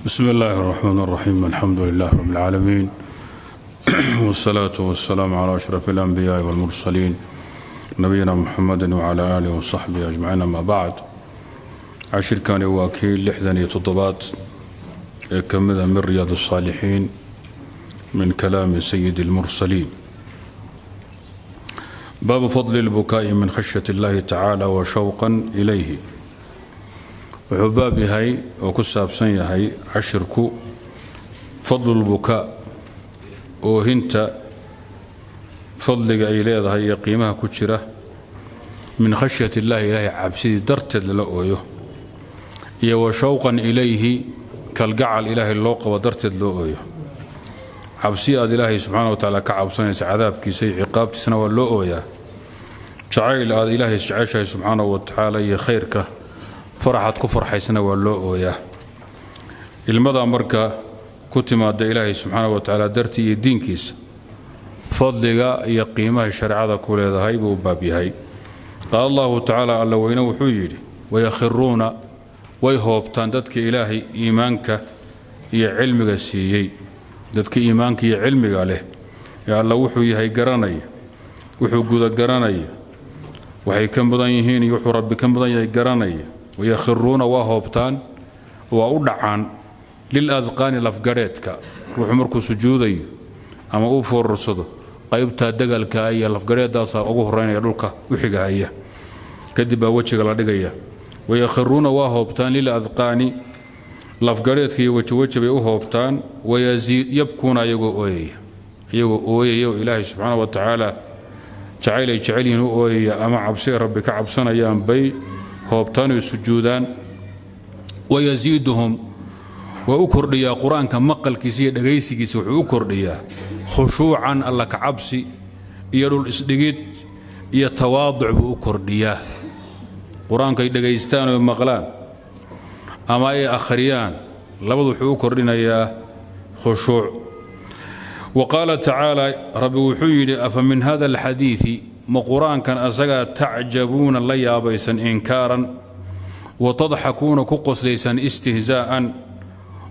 Bsm اllahi الرحmn الرaxيim, alxamdu lilah rb اlcaalamiin, wالsalaaة wالsalaam clى أشhraf اlanbiyaءi wاlmursaliin, nabiyina mxamedi wclى alih wصaxbihi ajmaciin, ama bacd. Cashirkani waa kii 67aad ee ka mida min riyaad الصaalixiin min kalaami sayidi اlmursaliin. Baabu fadli اlbukaa'i min khashyaة اllahi tacaala wa shawqa ilayhi. Wuxuu baab yahay oo ku saabsan yahay cashirku fadlulbukaa, oohinta fadliga ay leedahay iyo qiimaha ku jira, min khashyat illaahi, ilaahay cabsidii darteed lala ooyo, iyo wa shawqan ilayhi, kalgacal ilaahay loo qabo darteed loo ooyo. Cabsi aad Ilaahay subxaana wa tacaala ka cabsanaysa cadaabkiisa iyo ciqaabtiisana waa loo ooyaa. Jacayl aad Ilaahay isjeceshahay subxaana wa tacaala iyo khayrka faraxaad ku farxaysana waa loo ooyaa. Ilmadaa marka ku timaada Ilaahay subxaana wa tacaala dartii iyo diinkiisa, fadliga iyo qiimaha shareecada ku leedahay buu u baab yahay. Qaala Allahu tacaala, Alla weyne wuxuu yidhi: wayakhiruuna, way hoobtaan dadka Ilaahay iimaanka iyo cilmiga siiyey. Dadka iimaanka iyo cilmiga leh ee Alla wuxuu yahay garanaya, wuxuu guda garanaya, waxay ka mudan yihiin iyo wuxuu Rabbi ka mudan yahay garanaya, wayakhiruuna, waa hoobtaan, waa u dhacaan, liladqaani, lafgadheedka. Ruuxu markuu sujuudayo ama uu foorarsado, qaybtaa degalka iyo lafgadheedaasaa ugu horeynaya, dhulka u xigahaya, kadib baa wejiga la dhigaya. Wayakhiruuna, waa hoobtaan, liladqaani, lafgadheedka iyo wejiweji bay u hoobtaan, yabkuuna, iyagoo ooyaya, iyagoo ooyaya oo Ilaahay subxaana wa tacaala jacayl ay jecel yihiin u ooyaya ama cabsi ay Rabbi ka cabsanayaan bay hoobtaan oy sujuudaan. Wayasiiduhum, waa u kordhiyaa Qur-aanka maqalkiisa iyo dhegaysigiisa, wuxuu u kordhiyaa khushuucan, Alla ka cabsi iyo dhul isdhigid iyo tawaaduc buu u kordhiyaa. Qur-aankay dhegaystaan oo maqlaan ama ay akhriyaan, labadu wuxuu u kordhinayaa khushuuc. Wa qaala tacaala, Rabbi wuxuu yidhi: afa min hada alxadiidi, ma Qur-aankan asagaa, tacjabuuna, la yaabaysan inkaaran, wa tadxakuuna, ku qoslaysaan istihzaa'an,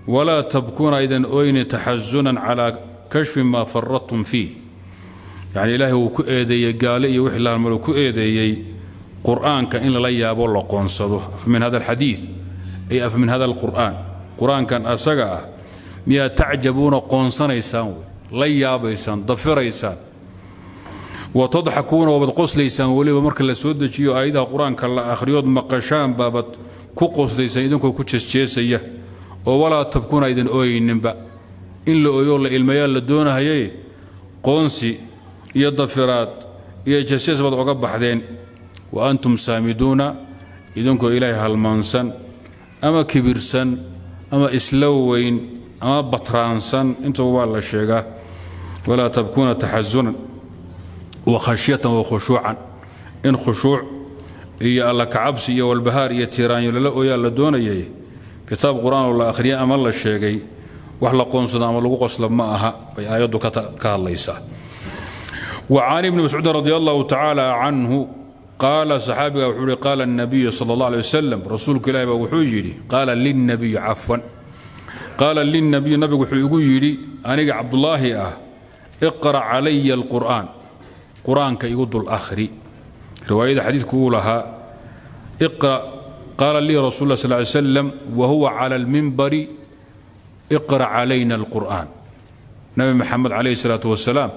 walaa tabkuuna, aydan oyni, taxasunan calaa kashfi maa faradtum fiih. Yacni Ilaahay wuu ku eedeeyey gaale iyo wixii lahalmal ku eedeeyey Qur'aanka in lala yaabo, la qoonsado. Afa min hada alxadiid, ay afa min hada alqur'aan, Qur-aankan asaga ah miyaa tacjabuuna, qoonsanaysaan, wey la yaabaysaan, dafiraysaan, wa tadxakuuna, waabad qoslaysaan weliba marka la soo dejiyo aayadaha Qur-aanka la akhriyood maqashaan baabad ku qoslaysaan idinkoo ku jeesjeesaya, oo walaa tabkuuna, aydan ooyeyninba. In la ooyoo la ilmayaa la doonahayay, qoonsi iyo dafiraad iyo jeesjees baad oga baxdeen. Wa antum saamiduuna, idinkoo Ilaahay halmaansan ama kibirsan ama isla weyn ama batraansan, intuba waa la sheegaa. Walaa tabkuuna taxasunan wa khashyatan wa khushuucan. In khushuuc iyo Alla kacabsi iyo walbahaar iyo tiiraanyo lala ooyaa la doonayay. Kitaab Qur-aan oo la akhriya ama la sheegay wax la qoonsado ama lagu qoslo ma aha, bay aayaddu ka hadlaysaa. Wa can Ibni Mascuud radi Allahu tacaala canhu qaala, saxaabiga wuxuu yihi: qaala الnabiyu sala اllah alay wasalam, rasuulku Ilahi baa wuxuu yidhi, qaala lilnabiy, cafwan, qaala lilnabiy, nabigu wuxuu igu yidhi aniga Cabdulaahi ah: iqra' calaya alqur'aan, Qur-aanka igu dul akhri. Riwaayada xadiidku uu lahaa: iqra', qaala lii rasul lah sal ly slam wa huwa cala almimbari: iqra' calayna alqur'aan. Nabi Maxamed calayhi salaatu wasalaam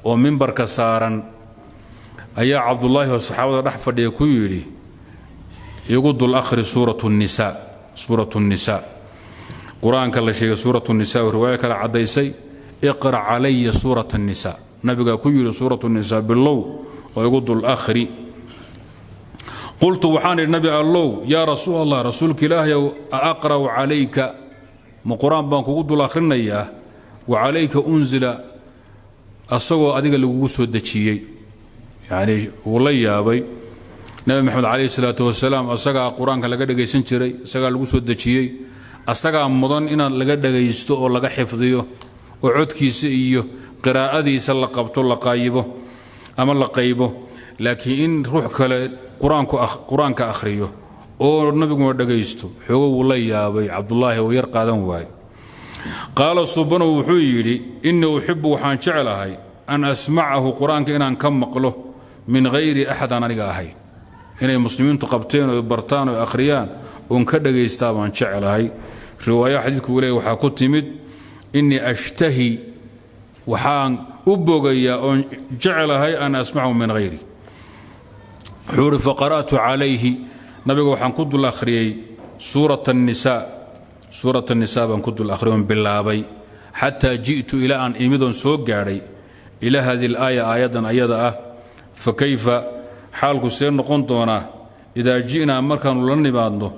oo mimbarka saaran ayaa Cabdulaahi oo saxaabada dhex fadhiya ku yidhi: igu dul akhri suurat nisa. Suurat nisa, Qur-aanka la sheegay suurat nisa, oo riwaayo kale caddaysay: iqra' calaya suurat nisa. Nabigaa ku yidhi: suurat nisa bilow oo igu dul akhri. Qultu, waxaan idhi: Nabi Allow, yaa rasuul Allah, rasuulka Ilaahayow, a aqra'u calayka, ma Qur-aan baan kugu dul akhrinayaa, wa calayka unzila, asagoo adiga lagugu soo dejiyey? Yacnii wuu la yaabay Nabi Maxamed calayhi salaatu wasalaam, asagaa Qur-aanka laga dhagaysan jiray, isagaa lagu soo dejiyey, asagaa mudan inaad laga dhagaysto oo laga xifdiyo oo codkiisa iyo qiraa'adiisa la qabto, la qaayibo ama la qaybo. Laakiin in ruux kale qur-aanka akhriyo Oo nabiguna dhagaysto. Xoogo wuu la yaabay Cabdulaahi oo yar qaadan waaye. Qaala Subanow wuxuu yidhi: "Innii uxibu, waxaan jeclahay, an asmacahu, qur-aanka inaan ka maqlo, min hayri axad, aan aniga ahayn, inay muslimiintu qabteen oo bartaan oo akhriyaan oon ka dhagaystaa baan jeclahay." Riwaaya xadiidku uu leeyahy waxaa ku timid: "Innii ashtahi, waxaan u bogayaa oon jeclahay, an asmacahu min hayri." Wuxuu ihi: "Faqara'tu calayhi, nabiga waxaan ku dul akhriyey, suurat الnisaa, suurat الnisaa baan ku dul akhriyay oon bilaabay, xataa ji'tu, ilaa aan imidoon soo gaadhay, ilaa hadihi alaaya, aayaddan ayada ah: 'Fakayfa, xaalku see noqon doonaa, idaa ji'naa, markaannu la nimaadno,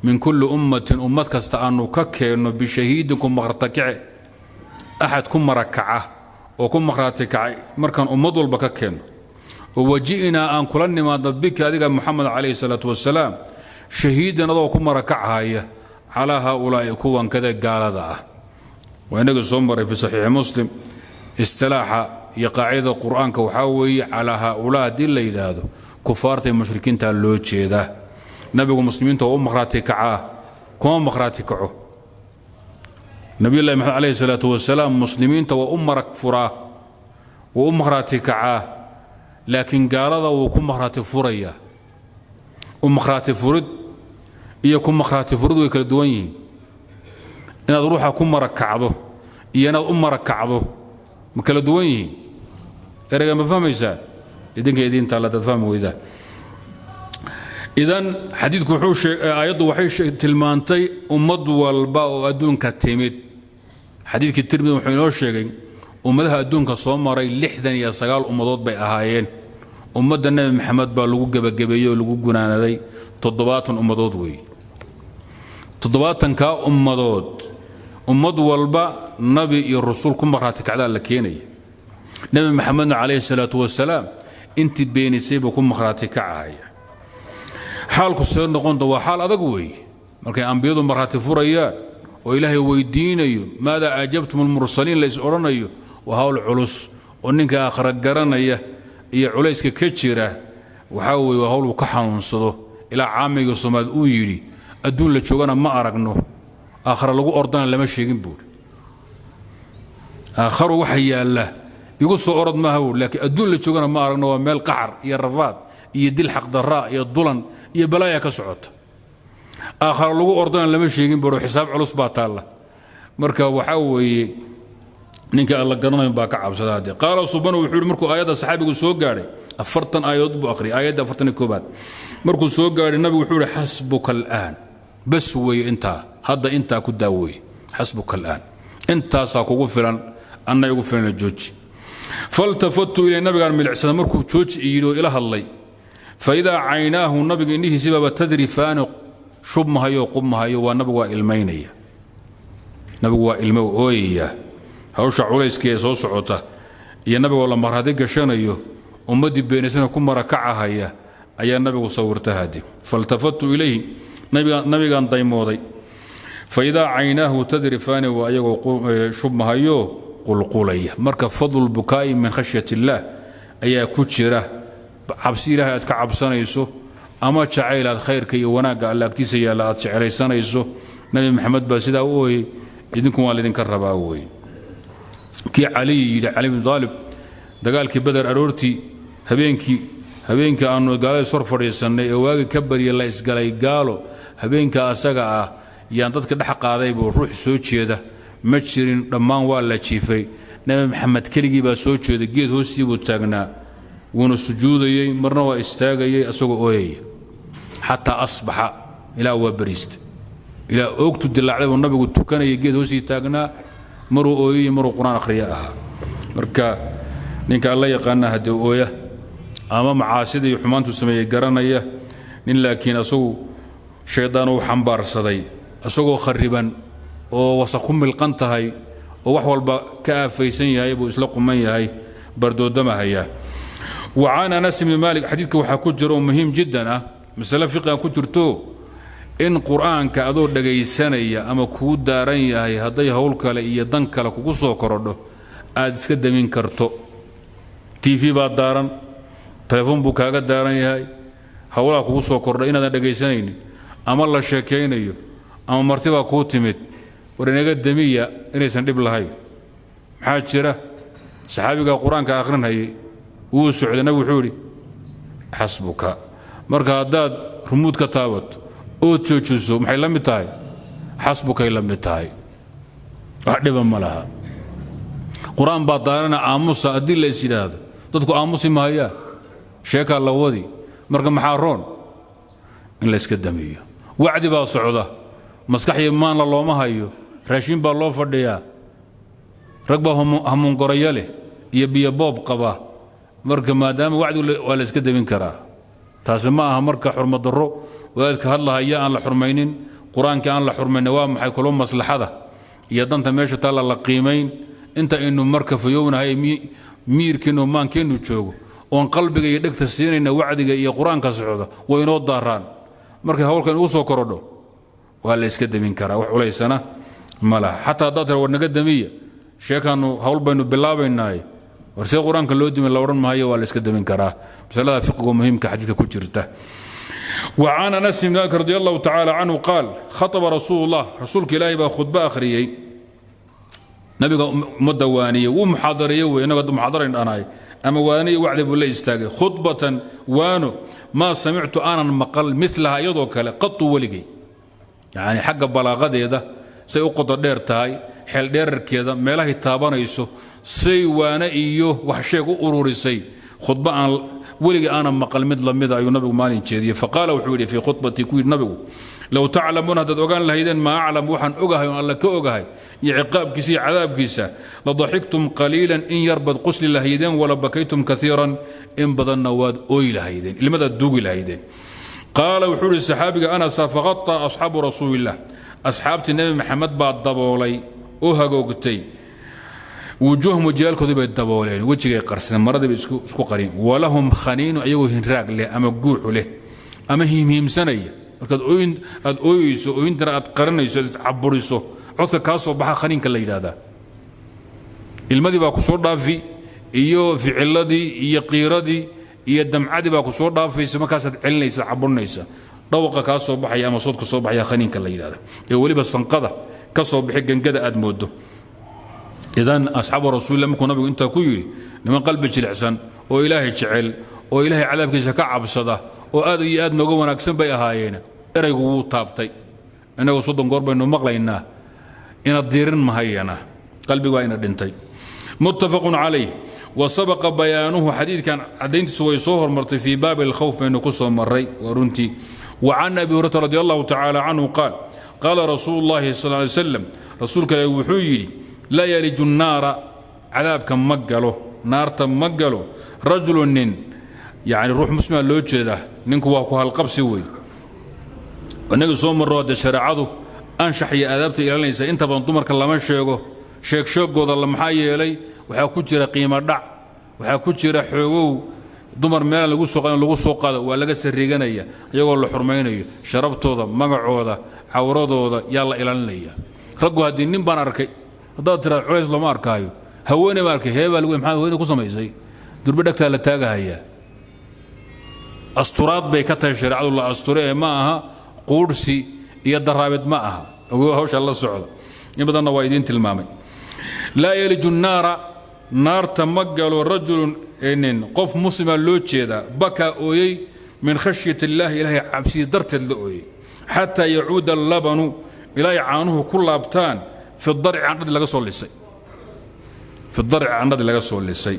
min kulli ummatin, ummad kasta aannu ka keenno, bishahiidin, ku maqratakice, axad ku marakaca oo ku maqhraati kacay, markaan ummad walba ka keenno, oo waji'naa, aan kula nimaadno, bika, adiga Muxamed calayhi salaatu wasalaam, shahiidan, adoo ku marakachaya, calaa haaulaa'i, kuwan kada gaalada ah?'" Waa inaga soo maray fi Saxiixi Muslim istilaaxa iyo qaacidada Qur-aanka. Waxaa weeye, calaa haaulaa haddii la yidhaahdo, kufaarta iyo mushrikiinta loo jeedaa. Nabigu muslimiinta waa u maqhraati kacaa, kuma maqhraati kaco. Nabiyullahi Maxamed calayhi salaatu wasalaam muslimiinta waa u marag furaa, wuu u maqhraati kacaa, laakiin gaalada wuu ku maqhraati furayaa. U maqhraati furid iyo ku maqhraati furid way kala duwan yihiin. Inaad ruuxa ku marag kacdo iyo inaad u marag kacdo ma kala duwan yihiin? Ereyga ma fahmaysaa? Idinka idiinta alla dad fahmi weydaa. Idan xadiidku wuxuu aayaddu waxay tilmaantay ummad walba oo adduunka timid. Xadiidkii Tirmidi wuxuu inoo sheegay ummadaha adduunka soo maray 69 ummadood bay ahaayeen. Ummadda Nebi Maxamed baa lagu gebagabeeyey oo lagu gunaanaday. 70 ummadood weeye. 70-kaa ummadood, ummad walba nabi iyo rasuul ku markhaati kacdaa la keenaya. Nebi Maxamedna calayhi salaatu wasalaam intii beenisay buu ku markhaati kacahaya. Xaalku see noqonta? Waa xaal adag weeye. Markay ambiyadu markhaati furayaan oo Ilaahay weydiinayo "Maada ajabtum almursaliin" la is odhanayo, waa hawl culus oo ninka aakhira garanaya iyo culayska ka jira waxaa weeye waa hawl uu ka xanuunsado. Ilaa caamiga Soomaalid uu yidhi: "Adduun la joogana ma aragno, aakhira lagu ordana lama sheegin," buuri. "Aakharu waxa yaalla igu soo orod maaha," buuri, "laakiin adduun la joogana ma aragno. Waa meel qaxar iyo rafaad iyo dil xaqdarraa iyo dulan iyo balaaya ka socota. Aakhara lagu ordana lama sheegin," buuri, "xisaab culus baa taalla." Marka waxaa weeye, ninka Alla garanayn baa ka cabsada haddee. Qaala Subanu wuxuu yidhi, markuu aayadda saxaabigu soo gaadhay, 40 aayadood buu akhriyay, aayadda 41aad markuu soo gaadhay, nabigu wuxuu yidhi: "Xasbuka al'aan, bas weeye intaa, hadda intaa ku daaweeye. Xasbuka al'aan, intaasaa kugu filan, anna igu filana, jooji." Faltafattu ilay, nabigaan milicsada markuu jooji yidhi oo ila hadlay. Faidaa caynaahu, nabiga indhihiisibaaba, tadrifaani, shubmahayo, qubmahayo. Waa nabigu, waa ilmaynaya. Nabigu waa ilmo ooyaya. Hawsha culayska ee soo socota iyo nabigoo la marhadi gashanayo, ummaddii beenaysana ku marakacahaya ayaa nabigu sawirta hadi. Faltafattu ilayhi, nabigaan daymooday. Faidaa caynaahu tadrifaani, waa ayagoo shubmahayo, qulqulaya. Marka fadlu lbukaa'i min khashyat illaah ayaa ku jira, cabsi Ilaahay aad ka cabsanayso ama jacayl aad khayrka iyo wanaagga Alla agtiisa yaalla aad jeclaysanayso. Nabi Maxamed baa sidaa u ooyey, idinku waa laydinka rabaa weye. Kii Caliyi yidhi, Cali bin Aalib, dagaalkii Beder aroortii, habeenkii aanu gaalada is hor fadhiisannay ee waagi ka barya la isgalay gaalo, habeenka asaga ah yaan dadka dhex qaaday buu, ruux soo jeeda ma jirin, dhammaan waa la jiifay. Nebi Maxamed keligii baa soo jeeday, geed hoostii buu taagnaa, wuuna sujuudayey, marna waa istaagayay asagoo ooyaya, xataa asbaxa, ilaa waa bariista, ilaa oogtu dilaacday buu nabigu tukanayay, geed hoostii taagnaa, maruu ooyayey, maruu Qur-aan akhriya ahaa. Marka ninka Alla yaqaana haddee ooya ama macaasida iyo xumaantu sameeyey garanaya. Nin laakiin asagu shaydaan uu xambaarsaday, isagoo khariban oo wasaq ku milqan tahay oo wax walba ka aafaysan yahay buu isla quman yahay, bardoodamahayaa. Wa can Anas bni Maalik, xadiidka waxaa ku jira oo muhiim jiddan ah, masale fiqiga ku jirto, in Qur-aanka adoo dhagaysanaya ama kuu daaran yahay, hadday howl kale iyo dan kale kugu soo korodho, aad iska damin karto. TV baa daaran, telefoon buu kaaga daaran yahay, howlaha kugu soo kordha inaadan dhegaysanaynin. Ama la sheekaynayo ama martibaa kuu timid, war inaga demiya inaysan dhib lahayn. Maxaa jira? Saxaabigaa qur-aanka akhrinhayay wuu socday, nabigu wuxuu idhi xasbuka. Marka haddaad rumuud ka taabato ood joojiso, maxay la mid tahay? Xasbukay la mid tahay, wax dhiba ma laha. Qur-aan baa daarana, aamusa haddii la is yidhaahdo, dadku aamusi mahayaa, sheekaa la wadi. Marka maxaa roon? In la iska damiyo. Wacdi baa socda, maskax iyo maanla looma hayo, raashin baa loo fadhiyaa, rag baa hamuungoraya leh iyo biyo boob qaba. Marka maadaama wacdigu waa la iska damin karaa, taasi ma aha marka xurmadarro. Wadaadka hadlahaya aan la xurmaynin, qur-aanka aan la xurmaynin, waa maxay kaloo maslaxada iyo danta meesha taalla la qiimayn. Inta aynu marka fayownahay, miirkeennu maankeennu joogo, oon qalbiga iyo dhegta siinayna wacdiga iyo qur-aanka socda, way inoo daaraan. Markay hawlkan ugu soo korodho, waa la iska damin karaa, wax culaysana ma laha. Xataa haddaad tira war naga damiya, sheekaannu hawl baynu bilaabaynaaye, war see qur-aanka loo dimi la odhan maayo, waa la iska damin karaa. Masalada fiqiga muhiimka xadiidka ku jirta. وعن أنس بن مالك رضي الله تعالى عنه قال: خطب رسول الله، rasuulka ilaahay baa khudbo akhriyey. Nabiga ummadda waaniyey, wuu muxaadareeye wey, innagu hadda muxaadarayn dhanaay ama waaniye wacdi buu la istaagay. خطبة waano ما سمعت aanan maqal مثلها iyadoo kale قط weligay, yacni xagga balaaqadeeda say u qodo dheer tahay, xeel dheerarkeeda, meelahay taabanayso, say waane iyo wax sheeg u ururisay, khudbo aan weligii aanan maqal mid lamida ayuu nabigu maalin jeediyey. فقال wuxuu yidhi في خطبته ku yidhi nabigu: لو تعلمون haddaad ogaan lahaydeen ما أعلم waxaan ogahay oon alle ka ogahay iyo ciqaabkiisa iyo cadaabkiisa, لضحكتم قليلا in yar baad qusli lahaydeen, ولبكيتم كثيرا in badanna waad ooyi lahaydeen, ilmadaad duugi lahaydeen. قال wuxuu yidhi saxaabiga Anasa: فغطى أصحاب رسول الله, asxaabtii Nebi Maxamed baa daboolay oo hagoogtay, وجوههم wajiyaalkoodii bay dabooleen, wejigay qarsadeen, maradii bay isku qariyeen. ولهم خنين, ayagoo hinraag leh ama guuxu leh ama hiimhiimsanaya. Markaad ooyin aad ooyeyso, ooyintana aad qarinayso, aad iscaburiso, codka kaa soo baxa khaniinka la yidhaahdaa. Ilmadii baa ku soo dhaafi iyo ficiladii iyo qiiradii iyo damcadii baa ku soo dhaafaysa, markaasaad celinaysa, caburinaysa, dhawaqa kaa soo baxaya ama soodka soo baxaya khaniinka la yidhahda, ee weliba sanqada ka soo bixi gangada aad moodo. إذن أصحاب رسول الله markuu nabigu intaa ku yidhi, niman qalbi jilicsan oo Ilaahay jecel oo Ilaahay cadaabkiisa ka cabsada oo aad iyo aad nooga wanaagsan bay ahaayeen. Eraygu wuu taabtay. Innagu 30 goor baynu maqlaynaa, ina diirin mahayana, qalbigu waa ina dhintay. متفق عليه وسبق بيانه, xadiidkan caddayntiisu way soo hormartay, في باب الخوف baynu ku soo maray, waa runtii. وعن أبي هريرة رضي الله تعالى عنه قال: قال رسول الله صلى الله عليه وسلم, rasuulka Ilaahi wuxuu yidhi: لا يلج النار, cadaabka ma galo, naarta ma galo, رجل nin, yani ruux muslima loo jeedaa, ninku waa ku halqabsi wey. Innaga soo marro dee, shareecadu anshax iyo aadaabta ilaalinaysa. Inta badan dumarka lama sheego sheegsheegooda, maxaa yeelay waxaa ku jira qiimo dhac, waxaa ku jira xoogow dumar meelaan lagu soo qaadin lagu soo qaado, waa laga sariiganaya. Iyagoo la xurmaynayo sharabtooda, magacooda, cawradooda yaa la ilaalinaya. Raggu haddii nin baan arkay haddaad tiraad, culays looma arkaayo. Haweeney baan arkay, heebaa lagu, maxaa haweeney ku samaysay? Durbe dhegtaa la taagahayaa. Asturaad bay ka tahay shareecadu la asture ee ma aha quudhsi iyo daraabid ma aha. Ogo hawsha la socda, in badanna waa idiin tilmaamay. لا يلج النار, naarta ma galo, رجل nin, qof muslima loo jeedaa, بكى ooyey, من خشية الله ilaahay cabsiyi darteed la ooyey, حتى يعود اللبن ilaahay caanuhu ku laabtaan, في الضرع candhadii laga soo lisay, في الضرع candhadii laga soo lisay.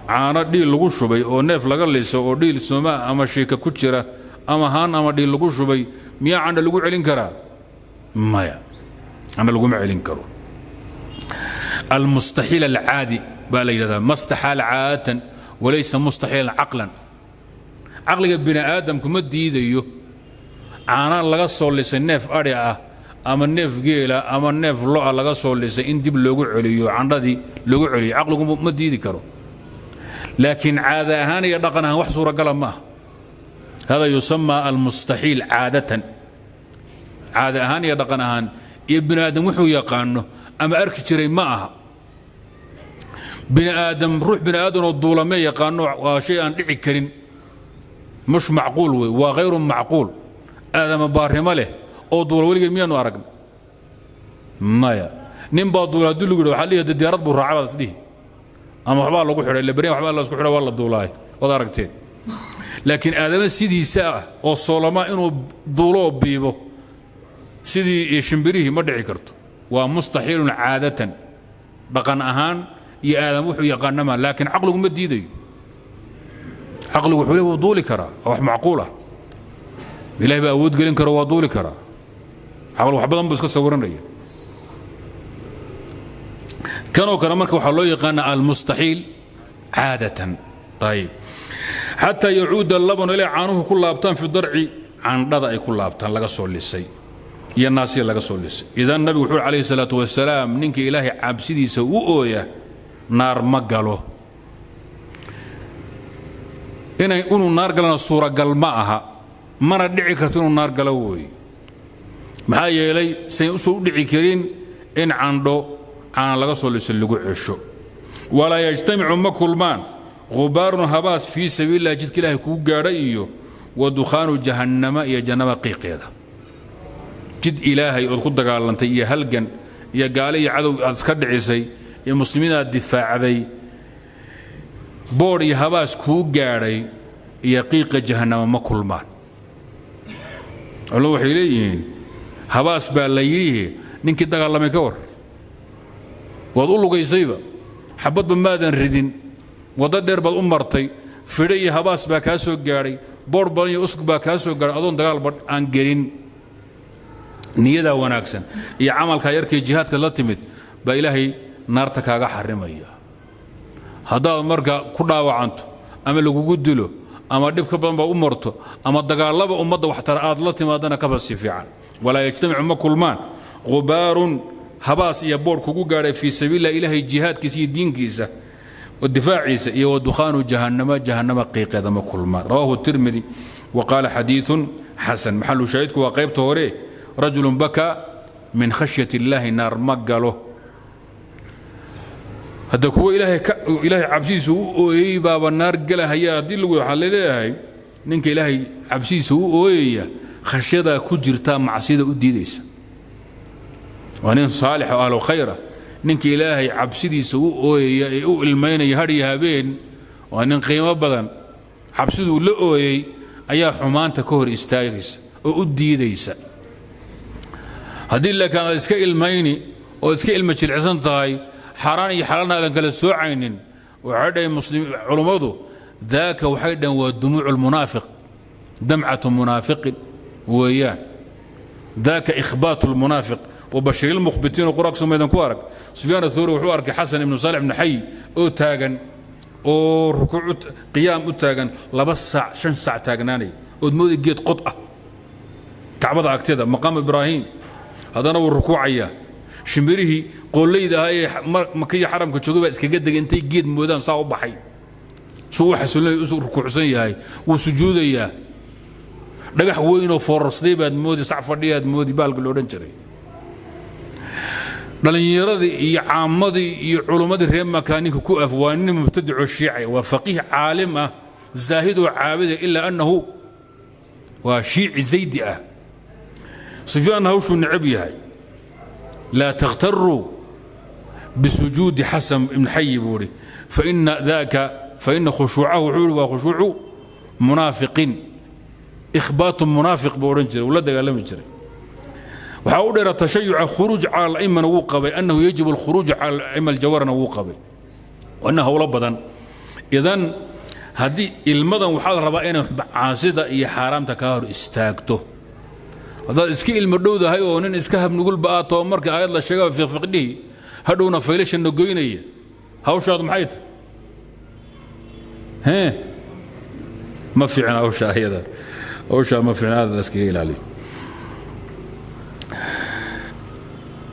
Caano dhiil lagu shubay oo neef laga liso oo dhiil soomaa ama shiika ku jira ama haan ama dhiil lagu shubay, miyaa candha lagu celin karaa? Maya, candha laguma celin karo. المستحيل العادي baa la yidhahdaa ما استحال عادة وليس مستحيلا عقلا. Caqliga bini aadamku ma diidayo caana laga soo lisay neef adhi ah ama neef geela ama neef lo'a laga soo lisay in dib loogu celiyo, candhadii loogu celiyo, caqligu ma diidi karo. Laakiin caada ahaan iyo dhaqan ahaan wax suuragala ma aha. هذا يسمى المستحيل عادة. Caada ahaan iyo dhaqan ahaan iyo bini aadam wuxuu yaqaano ama arki jiray ma aha. Bini aadam, ruux bini aadam oo duulame yaqaano, waa shay aan dhici karin, مش معقول wey, waa غير معقول. Aadama baarnimo leh oo duula weligeen miyaanu aragna? Maya. Nin baa duula haddii lagu yidhi, waxaa lihi diyaarad buu raacay baad isdhihi, ama waxbaa lagu xidhay, ila baryan waxbaa la isku xidhay, waa la duulaay, waad aragteen. Laakiin aadama sidiisa ah oo soolama inuu duulo oo biibo sidii shimbirihii ma dhici karto. Waa mustaxiilun caadatan, dhaqan ahaan iyo aadam wuxuu yaqaanama. Laakiin caqligu ma diidayo. Caqligu wuxuu le wuu duuli karaa, waa wax macquul ah, Ilahay baa awood gelin karo, waa duuli karaa. Caqli wax badan buu iska sawiranaya. Kanoo kale marka waxaa loo yaqaana almustaxiil caadatan. Ayib, xataa yacuuda labanu, ilay caanuhu ku laabtaan, fi darci, candhada ay ku laabtaan laga soo lisay iyo naasiya laga soo lisay. Idan nabigu wuxuu calayhi salaatu wasalaam, ninka Ilaahay cabsidiisa u ooya naar ma galo. Inay inuu naar galana suuragal ma aha, mana dhici karto inuu naar galo weeye. Maxaa yeelay sayn usoo u dhici karin in candho caana laga soo liso lagu cesho. Walaa yajtamicu, ma kulmaan, ghubaarun, habaas, fii sabiililah, jidka Ilaahay kugu gaadha, iyo wa dukhaanu jahannama, iyo jannaba qiiqeeda. Jid Ilaahay ood ku dagaalantay iyo halgan iyo gaale iyo cadow aad iska dhicisay iyo muslimiin aad difaacday, boodh iyo habaas kuu gaadhay iyo qiiqa jahannama ma kulmaan. Culumadu waxay leeyihiin habaas baa la yidhi, ninkii dagaalamay ka war, waad u lugaysayba, xabadba maadan ridin, waddo dheer baad u martay, fidho iyo habaas baa kaa soo gaadhay, boodh badan iyo usug baa kaa soo gaadhay, adoon dagaalba aan gelin. Niyadaa wanaagsan iyo camalkaa yarkii jihaadka la timid baa Ilaahay naarta kaaga xarimaya. Haddaad marka ku dhaawacanto ama lagugu dilo ama dhib ka badan baa u marto ama dagaallaba ummadda waxtara aad la timaadana, kaba sii fiican. Walaa yajtamicu, ma kulmaan, ghubaarun, habaas iyo boodh kugu gaadhay, fii sabiililah, Ilaahay jihaadkiisa iyo diinkiisa difaaciisa, iyo wa dukhaanu jahannama, jahannama qiiqeeda ma kulmaan. Rawahu Tirmidi wa qaala xadiiثun xasan. Maxalu shaahidku waa qaybta hore, rajulun bakaa min khashyat illaahi naar ma galo. Hadda kuwa Ilaahay cabsidiisa u ooyey baaba naar gelahaya haddii lagu, waxaa laleeyahay ninka Ilaahay cabsidiisa u ooyaya khashyadaa ku jirtaa macsiyada u diidaysa, waa nin saalix oo ahlu khayra. Ninka Ilaahay cabsidiisa u ooyaya ee u ilmaynaya har iyo habeen waa nin qiimo badan. Cabsiduu la ooyey ayaa xumaanta ka hor istaagaysa oo u diidaysa. Haddii laakiin aad iska ilmayni oo iska ilma jilcisan tahay, xaaraan iyo xalaalna aadan kala soocaynin, waxay dhaheen muslim culummadu, daaka waxay dhaheen waa dumuucu lmunaafiq, damcatu munaafiqin weeyaan, daaka ikhbaatu lmunaafiq wabashir ilmukhbitiin. Qur-aanka sumaydan ku arag. Sufyaan athawri wuxuu arkay Xasan ibnu Saalix ibnu Xay oo taagan oo rukuuc qiyaam u taagan 2 saac, 5 saac taagnaanaya, ood moodi geed qod ah, Kacbada agteeda, maqaamu Ibraahim. Haddana wuu rukuucayaa. Shimbirihii qoollayda ahaa ee Makiya xaramka joogay baa iskaga degay intay geed moodaan saa u baxay. Suu u xasilonay u rukuucsan yahay, wuu sujuudayaa. Dhagax weynoo foorarsaday baad moodi, sac fadhiyaad moodi, baalka lo odhan jiray. Dhallinyaradii iyo caammadii iyo culummadii reer Makaa ninka ku af waa nin mubtadicoo shiicaya, waa faqiih caalim ah, zaahidoo caabida, ilaa annahu waa shiici zaydi ah. Sufyaan hawshuu necab yahay. Laa takhtaruu bisujuudi Xasan ibn Xayi, buu idhi, faina daka faina khushuucahu, wuxuu ihi, waa khushuucu munaafiqin, ikhbaatu munaafiq buu odhan jiray, wuu la dagaalami jiray. Waxaa u dheera tashayuca, khuruuj cala alaimana wuu qabay, annahu yajibu alkhuruuj cala alaima aljawarna wuu qabay, waana howlo badan. Idan haddii ilmadan waxaa la rabaa inay macaasida iyo xaaraamta kaa hor istaagto. Haddaad iska ilmo dhowdahay oo nin iska habnugulba aad tao, marka aayad la sheegaba fiqfiqdhihi, hadhowna faylashanna goynaya, hawshaadu maxay tahay? Hee, ma fiicna hawsha ayada, hawshaa ma fiicna, aad la iskaga ilaaliyo.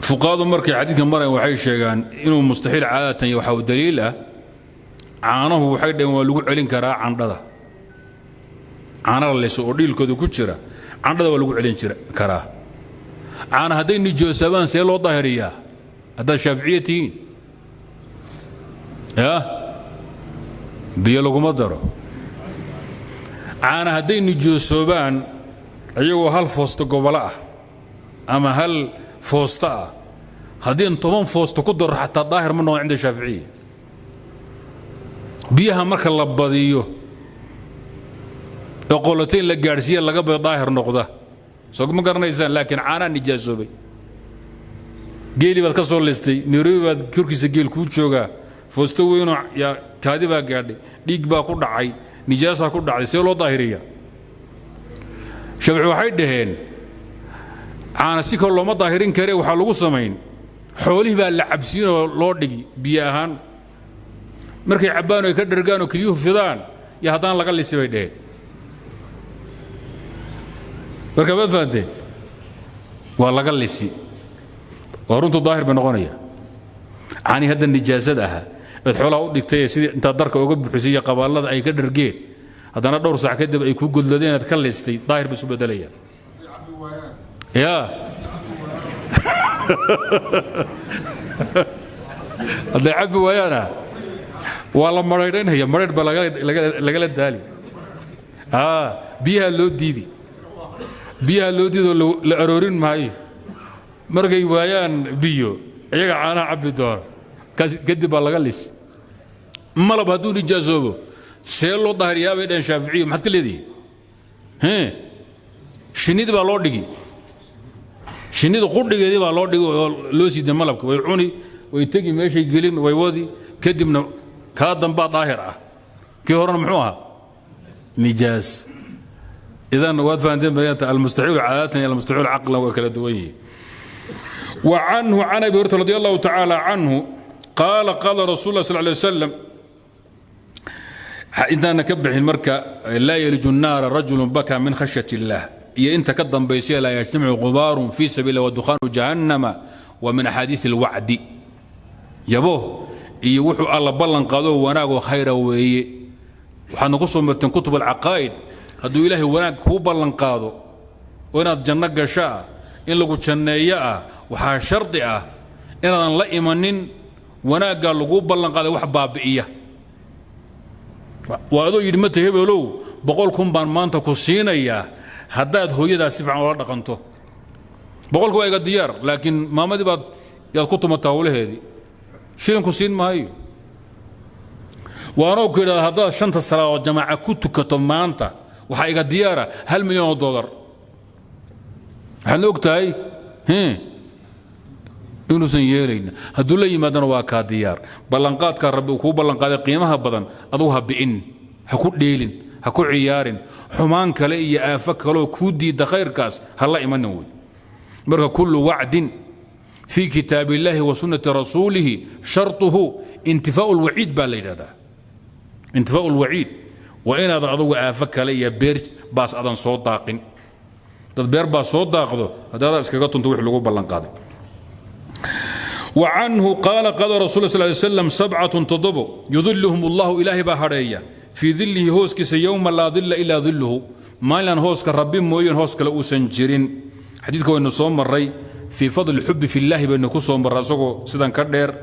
Fuqahadu markay xadiidka marayan waxay sheegaan inuu mustaxiil caadatan. Waxa uu daliil ah caanuhu, waxay dhaheen waa lagu celin karaa candhada, caana la liso oo dhiilkooda ku jira candhada waa lagu celin karaa. Caana hadday nijoosabaan see loo daahiriyaa haddaad Shaaficiye tihiin? Ya biyo laguma daro. Caana hadday nijoosoobaan Iyagoo hal foosto gobolo ah ama hal foosto ah, haddii 10 foosto ku daro, xataa daahir ma noqon cinda Shaaficiya. Biyaha marka la badiyo ee qolotayn la gaadhsiiya laga bado, daahir noqda, soo ma garanaysaan? Laakiin caanaa nijaasoobay, geeli baad ka soo listay Nairobi, baad korkiisa geel kuu joogaa, foosto weynoo yaa kaadi baa gaadhay, dhiig baa ku dhacay, nijaasaa ku dhacday, see loo daahiriya? Shaafici waxay dhaheen caana si kale looma daahirin kare, waxaa lagu samayn xoolihii baa la cabsiinoo loo dhigi biyo ahaan. Markay cabbaan oo ay ka dhergaan oo keliyuhu fidaan iyo haddana laga lisi, bay dhaheen. Marka maad fahanteen? Waa laga lisi, waa runtu, daahir bay noqonaya. Caanii hadda nijaasada ahaa eed xoolaha u dhigtay ee sidii intaad darka uga buxisay iyo qabaallada ay ka dhargeen, haddana dhowr saac kadib ay ku godladeen aad ka listay, daahir bay isu bedelayaan. Yaa hadday cabbi waayaana waa la madhaydhaynaya, madhaydh baa lagala daali, biyaha loo diidi, biyaha loo diidoo la aroorin maayo. Markay waayaan biyo, iyaga caanaha cabbi doona, kadib baa laga lis. Malab hadduu nijaasoobo see loo daahiriyaa, bay dhaheen Shaaficiyu. Maxaad ka leedihi? Shinnidii baa loo dhigi, shinnida qudhigeedii baa loo dhigi oo loo siiday malabka, way cuni, way tegi, meeshay gelin, way wadi, kadibna kaa dambaa daahir ah, kii horena muxuu ahaa? Nijaas. Idan waad fahanteen bayanta almustaxiilu caadatan iyo almustaxiilu caqlan waa kala duwan yihiin. وعنه عن ابي هريره رضي الله تعالى عنه قال قال رسول الله صلى الله عليه وسلم. Intaana ka bixin marka, laa yaliju الnaara rajulu baka min khashyaة اllah iyo inta ka dambaysa, laa yajtamicu qubaarun fi sabiil wa dukhaanu jahannama, wa min axaadiiث اlwacdi, yabo iyo wuxuu Alla ballan qaado wanaagoo khayra weeye. Waxaadna ku soo marteen kutub alcaqaa'id, hadduu Ilaahay wanaag kuu ballan qaado oo inaad janno gasho ah, in lagu janneeyo ah, waxaa shardi ah inaadan la imanin wanaaggaa laguu ballan qaaday wax baabi'iya. Waa adoo yidhi, mata hebelow, 100,000 baan maanta ku siinayaa haddaad hooyadaa si fiican ula dhaqanto. 100-ka waa iga diyaar, laakiin maamadii baad yaad ku tumataa howlaheedii, shilinku siin maayo. Waanoo ku yidhahda haddaad shanta salaadood jamaaca ku tukato maanta, waxaa iga diyaara $1 milyan. Waxaadna og tahay inuusan yeelayn, hadduu la yimaadana waa kaa diyaar. Ballanqaadkaa Rabbi uu kuu ballanqaaday qiimaha badan adugu ha bi'in, ha ku dheelin, ha ku ciyaarin, xumaan kale iyo aafo kaleoo kuu diidda khayrkaas ha la imanin wey. Marka kullu wacdin fii kitaab illahi wa sunnati rasuulihi sharطuhu intifaau lwaciid baa la yidhahdaa. Intifaau lwaciid waa inaad adugu aafo kale iyo beer baas adan soo daaqin. Dad beer baa soo daaqdo haddaadaad iskaga tunto wix lagu ballanqaaday. وعنه قال قال رسول الله صلى الله عليه وسلم: سبعة تضبو يظلهم الله, إلهي baa hadheeya, في ظله, hooskiisa, يوم لا ظل إلا ظله, maalinaan hooska Rabbi mooyeen hoos kale uusan jirin. Xadiidka waynu soo maray, fii fadli الحب في الله baynu ku soo marray asagoo sidan ka dheer.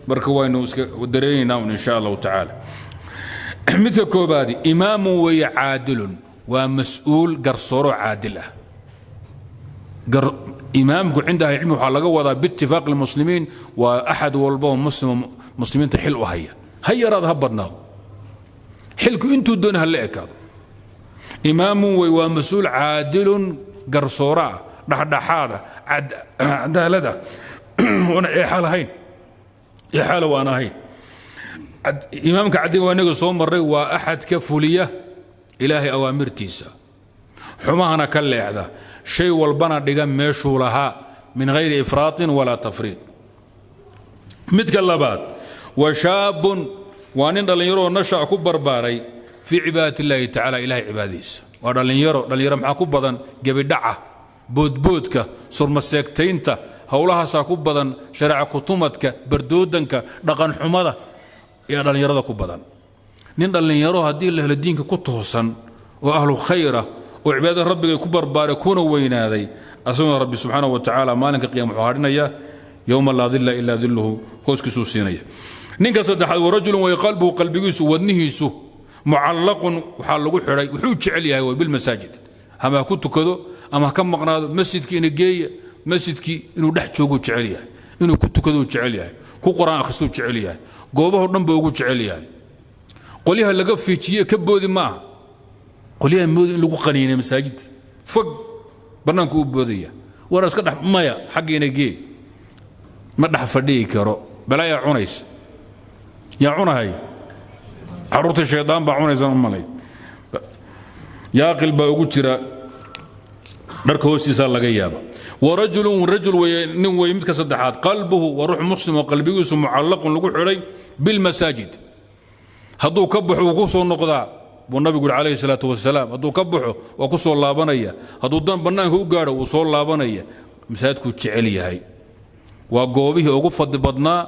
Marka waynu iska dareeraynaa un in sha Allahu tacaala. Midka koobaadi imaamu weeye caadilun, waa mas-uul garsooro caadil ah. Imaamku cinda ahli cilmi waxaa laga wadaa biitifaaq almuslimiin waa axad walba oo muslim, muslimiinta xil u haya, ha yaraado ha badnaado, xilku intuu doona ha la ekaado. Imaamun wey, waa mas-uul caadilun, garsooro ah, dhexdhexaada, cadaalada, oona eexa lahayn, eexaala waan ahayn. Imaamka caddiga waa inaga soo marray, waa axad ka fuliya Ilaahay awaamirtiisa, xumahana ka leexda, shay walbana dhiga meeshuu lahaa, min hayri ifraaطin walaa tafriid. Midka labaad wa shaabun, waa nin dhallinyaroo nasha'a, ku barbaaray, fii cibaadat illaahi tacala, Ilahay cibaadadiisa. Waa dhallinyaro. Dhallinyaro maxaa ku badan? Gebidhaca, boodboodka, surmaseegtaynta, howlahaasaa ku badan, shareeca kutumadka, bardoodanka, dhaqanxumada ayaa dhallinyarada ku badan. Nin dhallinyaro haddii la helo diinka ku toosan oo ahlu khayra oo cibaadada Rabbiga ku barbaaray kuna weynaaday, asaguna Rabbi subxaanahu wa tacaala maalinka qiyama wuxuu hadhinayaa yowma laa dilla ilaa dilluhu, hooskiisuu siinaya. Ninka saddexaad wa rajulun way qalbuhu, qalbigiisu, wadnihiisu, mucallaqun, waxaa lagu xidhay, wuxuu jecel yahay way bilmasaajid, ama ha ku tukado ama ha ka maqnaado masjidkii ina geeya masjidkii inuu dhex jooguu jecel yahay inuu ku tukaduu jecel yahay ku quraan akhristuu jecel yahay goobahoo dhan buu ugu jecel yahay qolyaha laga fiijiye ka boodi maaha qolyaha moodi in lagu qaniinay masaajidda fog bannaanku u boodaya war iska dhex maya xaggiina gee ma dhex fadhiyi karo balaayaa cunaysa yaa cunahay caruurta shaydaan baa cunaysan u malay yaaqil baa ugu jira dharka hoostiisa laga yaaba warajulun rajul weye nin weye midka saddexaad qalbuhu waa ruux muslim oo qalbigiisu mucallaqun lagu xidhay bilmasaajid hadduu ka baxo wuu ku soo noqdaa buu nabigu yidhi calayhi salaatu wasalaam hadduu ka baxo waa ku soo laabanaya hadduu dan bannaanka u gaadho wuu soo laabanaya masaajidkuu jecel yahay waa goobihii ugu fadli badnaa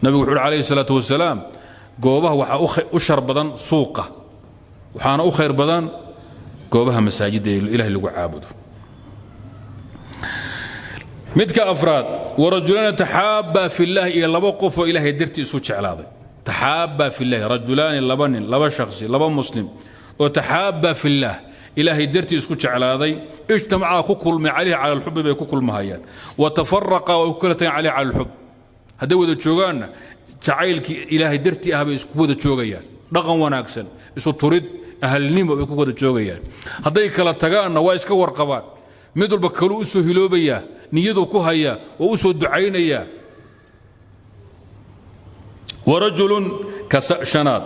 nabigu wuxuu yidhi calayhi salaatu wasalaam goobaha waxaa u shar badan suuqa waxaana u khayr badan goobaha masaajidda ee ilaahay lagu caabudo midka afraad warajulaani taxaabbaa fi llaahi iyo laba qof oo ilaahay dartii isu jeclaaday taxaabbaa fi llaahi rajulaani laba nin laba shakhsi laba muslim oo taxaabbaa fi llaah ilaahay dartii isku jeclaaday ijtamacaa ku kulmay calayhi cala alxubbi bay ku kulmahayaan wa tafaraqa way ku kala tageen calayhi cala alxub hadday wada joogaanna jacaylkii ilaahay dartii ah bay isku wada joogayaan dhaqan wanaagsan isu turid ahalnimo bay ku wada joogayaan hadday kala tagaanna waa iska warqabaan mid walba kaluu u soo hiloobayaa niyaduu ku hayaa waa u soo ducaynayaa warajulun ka shanaad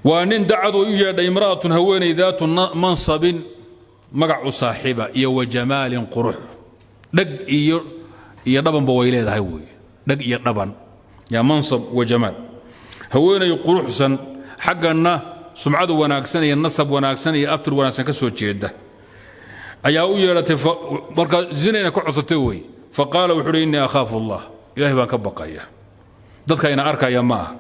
waa nin dacadu u yeedhay imra'atun haweeney daatu mansabin magacu saaxiiba iyo wa jamaalin qurux dheg iyo dhabanba way leedahay weeye dheg iyo dhaban yaa mansab wa jamaal haweeney quruxsan xagganna sumcadu wanaagsan iyo nasab wanaagsan iyo abtir wanaagsan ka soo jeeda ayaa u yeedhatay markaa zinayna ka codsatay wey faqaala wuxuu uhi innii akhaafu allah ilaahay baan ka baqaya dadka ina arkaya ma aha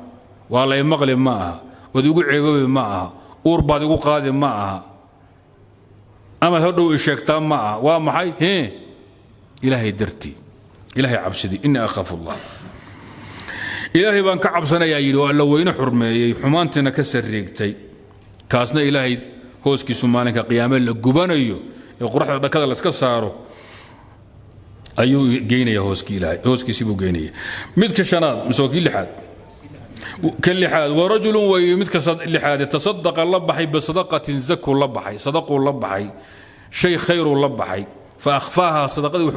waa lay maqli ma aha waad igu ceeboobi ma aha uur baad igu qaadi ma aha amaad hodhow i sheegtaa ma aha waa maxay hee ilaahay dartii ilaahay cabsidii innii akhaafu allah ilaahay baan ka cabsanayaa yidhi oo alla weyne xurmeeyey xumaantiina ka sarriigtay kaasna ilaahay hooskiisu maalinka qiyaame la gubanayo ee qoraxda dhakada layska saaro ayuu geynaya hooskii ilaahay hooskiisii buu geynaya midka shanaad mise waa kii lixaad ka lixaad wa rajulun weeye midka lixaad tasadaqa la baxay bisadaqatin zakuu la baxay sadaquu la baxay shay khayruu la baxay fa akhfaaha sadaqadii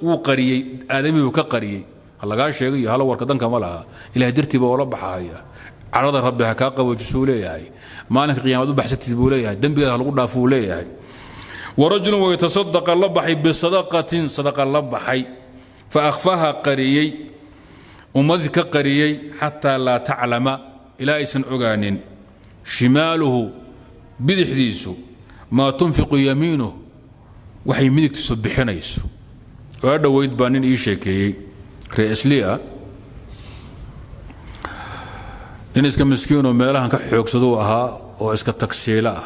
wuu qariyey aadamihii buu ka qariyey ha lagaa sheegay iyo hala warka danka ma laha ilahay dartii baa oola baxahaya carada rabbi ha kaa qaboojisuu leeyahay maalinka qiyaamaad u baxsatid buu leeyahay dembigeeda ha lagu dhaafuu leeyahay warajulun waytasadaqa la baxay bisadaqatin sadaqa la baxay fa akhfaha qariyey ummadii ka qariyey xataa laa taclama ilaa aysan ogaanin shimaaluhu bidixdiisu maa tunfiqu yamiinuh waxay midigtiisu bixinayso waa dhoweyd baa nin ii sheekeeyey ree isliya nin iska miskiinoo meelahan ka xoogsaduu ahaa oo iska tagsiilo ah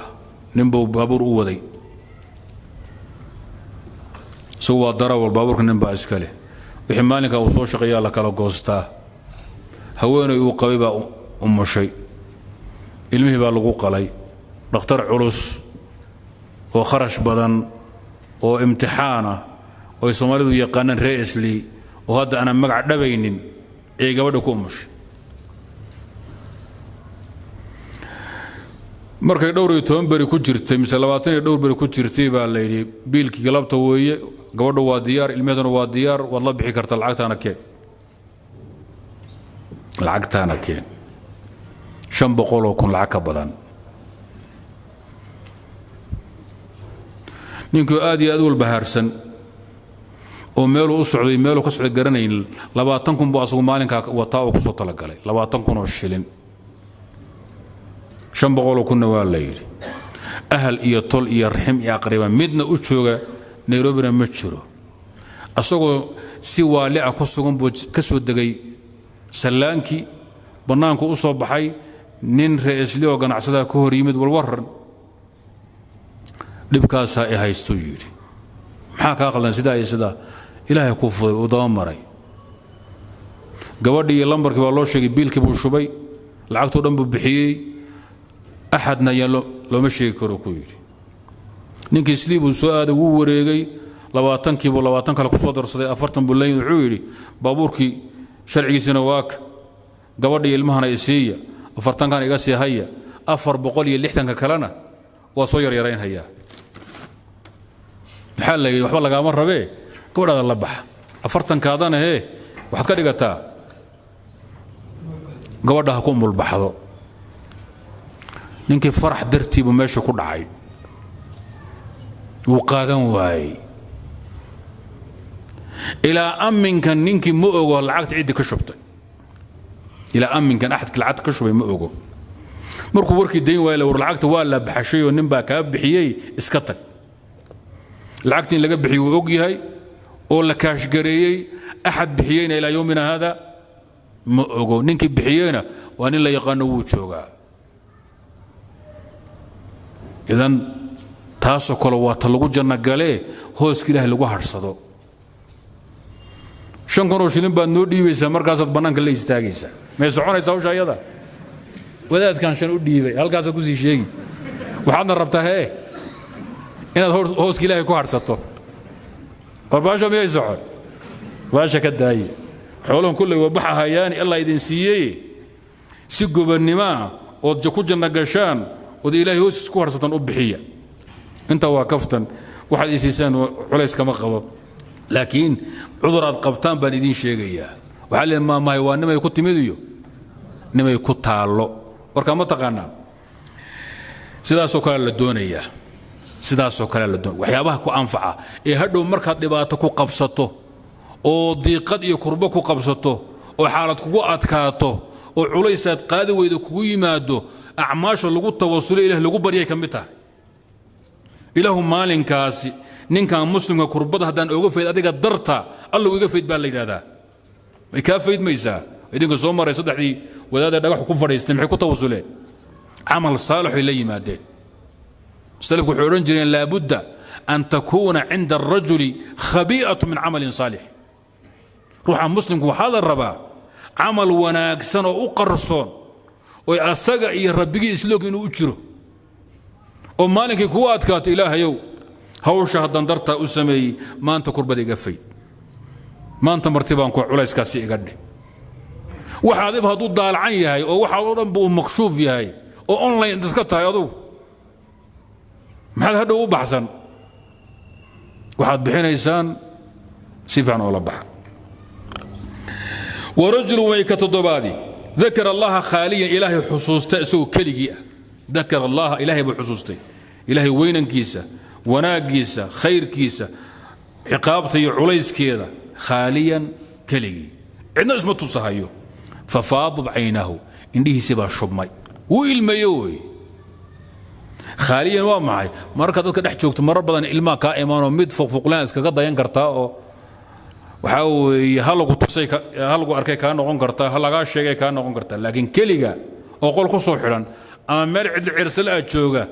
ninbuu baabuur u waday isagu waa darawal baabuurka nin baa iska leh wixii maalinka uu soo shaqeeyaa la kala goostaa haweeney uu qabay baa umushay ilmihii baa lagu qalay dhakhtar culus oo kharash badan oo imtixaana oo ay soomaalidu yaqaanaan ree isli oo hadda aanan magac dhabaynin ee gabadha ku umushay markay dhowr iyo toban beri ku jirtay mise labaatan iyo dhowr beri ku jirtay baa la yidhi biilkii galabta weeye gabadhu waa diyaar ilmaheeduna waa diyaar waad la bixi kartaa lacagtaana keen lacagtaana keen 500,000 lacag ka badan ninkuu aad iyo aad u walbahaarsan oo meeluu u socday meeluu ka socday garanayn 20,000 buu asagu maalinkaa wataa oo kusoo talagalay 20,000 oo shilin 500,000 waa la yidhi ahal iyo tol iyo raxim iyo aqriba midna u jooga Nairobina ma jiro asagoo si waalica ku sugan buu ka soo degay sallaankii bannaanku u soo baxay nin re'isli oo ganacsadaa ka hor yimid walwaran dhibkaasaa i haystuu yidhi maxaa kaa qaldan sidaa iyo sidaa ilaahay kuu fuday uu daba maray gabadhii iyo lambarkii baa loo sheegay biilkii buu shubay lacagtuu dhan buu bixiyey axadna ayaan Looma sheegi karo, ku yidhi. Ninkii Islii buu soo aaday, wuu wareegay, 20-kiibuu 20 kale ku soo darsaday, 40 buu leeyahay. Wuxuu yidhi: "Baabuurkii sharcigiisina waaka, gabadhii ilmahana isiiya, 40-kan iga sii haya, 460-ka kalena waa soo yaryaraynhayaa." Maxaa la yidhi? "Waxba lagaama rabee, gabadhaada la baxa, 40-kaadana hee waxaad ka dhigataa gabadha ha ku mulbaxdo." Ninkii farax dartiibuu meesha ku dhacay, wuu qaadan waayey. Ilaa amminkan ninkii ma ogo lacagta ciddii ka shubtay. Ilaa amminkan axadka lacagta ka shubay ma ogo. Markuu warkii dayn waayay, war lacagta waa la baxashay oo nin baa kaa bixiyey, iska tag. Lacagtii in laga bixiyey wuu og yahay oo la kaashgareeyey, axad bixiyeyna ilaa yowmina haada ma ogo. Ninkii bixiyeyna waa nin la yaqaano, wuu joogaa. Idan taasoo kale waa ta lagu janno galee, hooska Ilaahay lagu hadhsado. 5,000 oo shilin baad noo dhiibaysaa, markaasaad bannaanka la istaagaysaa. May soconaysaa hawsha ayada? Wadaadkan 5 u dhiibay, halkaasaad kusii sheegi. Waxaadna rabtaa hee inaad hooska Ilaahay ku hadhsato. War baasha miyay socon? Baasha ka daaye. Xooluhun kulley waa baxahayaani. Allah idin siiyey si gobonnimaa ood ku janno gashaan ood Ilaahay hoostiis ku hadhsataan u bixiya. Intaa waa kaftan. Waxaad isiisaan culays kama qabo, laakiin cudur aad qabtaan baan idiin sheegayaa. Waxaa leeyahay maamahay waa nimay ku timid iyo nimay ku taallo. Warkaa ma taqaanaa? Sidaasoo kale la doonayaa, sidaasoo kale la doonaya. Waxyaabaha ku anfaca ee hadhow markaad dhibaato ku qabsato oo diiqad iyo kurbo ku qabsato oo xaalad kugu adkaato oo culaysaad qaadi weyda kugu yimaado, acmaasha lagu tawasulo, Ilaah lagu baryay ka mid tahay. Ilaahu maalinkaasi ninkan muslimka kurbada haddaan oga fayd adiga darta, Allow iga fayd, baa la yidhahdaa. Way kaa faydmaysaa. Idinka soo maray saddexdii wadaadee dhagaxu ku fadhiistay, maxay ku tawasuleen? Camal saalixay la yimaadeen. Salafku waxay odhan jireen: laabudda an takuuna cinda arajuli khabii'atu min camalin saalix. Ruuxa muslimku waxaa la rabaa camal wanaagsan oo u qarsoon oy asaga iyo rabbigii isloog inuu u jiro, oo maalinkii kugu adkaato: "Ilaahayow, hawsha haddaan dartaa u sameeyey, maanta kurbada iga fayd, maanta marti baan ku culayskaasi iga dheh." Waxa adiba hadduu daalacan yahay oo waxa oo dhan bu uu makshuuf yahay oo online iska tahay, adugu maxaad hadhow u baxsan? Waxaad bixinaysaan si fiican oo la baxa. Warajulu way ka toddobaadi dakara Allaha khaaliyan, Ilaahay xusuusta isagoo keligii ah. Dakara Allaha, Ilaahay buu xusuustay, Ilaahay weynankiisa, wanaaggiisa, khayrkiisa, ciqaabta iyo culayskeeda, khaaliyan, keligii, cidna isma tusahayo. Fafaadad caynaahu, indhihiisii baa shubmay, wuu ilmeeyo wey. Khaaliyan waa maxay? Mararka dadka dhex joogto marar badan ilmaha kaa imaanoo mid fuqfuqlaan iskaga dayan kartaa, oo waxaa weeye ha lagu tusay, ha lagu arkay kaa noqon kartaa, ha lagaa sheegay kaa noqon kartaa. Laakiin keliga oo qol ku soo xidhan ama meel cidli cirsale aad jooga,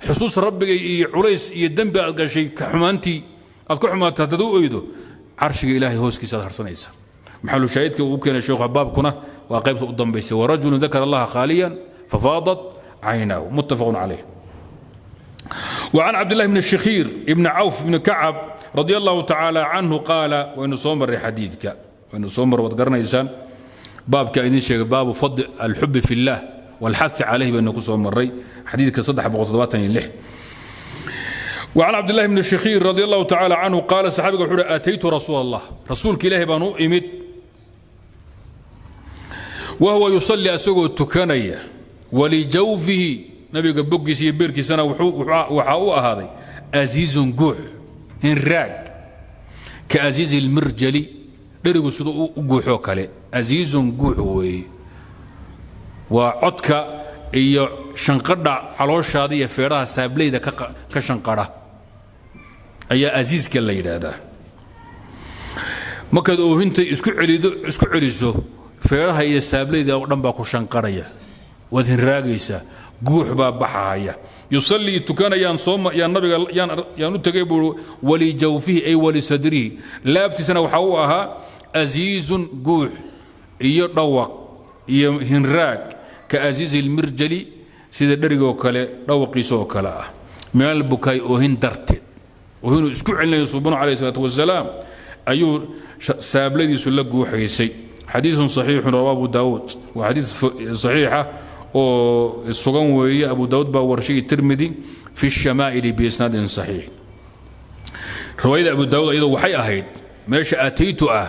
xusuus Rabbiga iyo culays iyo dembi aad gashay, ka xumaantii aad ka xumaatay haddaad u oydo, carshiga Ilaahay hooskiisa aad harsanaysaa. Maxalu shaahidka uu keenay sheekhu baabkuna waa qaybta u dambaysay: warajulun dakara Allaha khaaliyan fafaadat caynaahu. Muttafaqun calayh. وعن عبد الله بن الشخير بن عوف بن كعب رضي الله تعالى عنه قال، وإنه صومر حديثك، وإنه صومر وتقرنيسان باب كايدين شيء، باب فضل الحب في الله والحث عليه، بأنه صومري حديثك صدح بقطوات لح. وعن عبد الله بن الشخير رضي الله تعالى عنه قال، صحابي وحده: أتيت رسول الله، رسولك إلهي بانو إمد، وهو يصلي أسوق التكنية، ولجوفه، nabiga boggiisa iyo beerkiisana waxaa u ahaaday asiizun, guux, hinraag, ka asiizi lmirjali, dherigu siduu u guuxoo kale. Asiizun guux weeye, waa codka iyo shanqadha calooshaada iyo feedhaha saableyda ka shanqadha ayaa asiiska la yidhaahdaa. Markaad oohinta isku celido, isku celiso, feedhaha iyo saableyda oo dhan baa ku shanqadhaya, waad hinraagaysaa, guux baa baxaaya. Yusallii, tukanayaan soo yaan nabiga yaan u tegay buu. Walijawfihi ay walisadrihi, laabtiisana waxaa u ahaa asiizun, guux iyo dhawaq iyo hinraag, ka asiizi lmirjali, Sida dherigoo kale dhawaqiisa oo kale ah, min albukaay, oohin darteed, oohinuu isku celinayo suubanu calayh isalaatu wasalaam ayuu saabladiisu la guuxaysay. Xadiisun saxiixun rawaa Abu Daawuud. Waa xadiis saxiixa oo sugan weeye. Abu Daawuud baa warshay, Tirmidi fi shamaa'ili biisnaadin saxiix. Riwaayada Abu Daawuud iyadoo waxay ahayd meesha ataytu ah,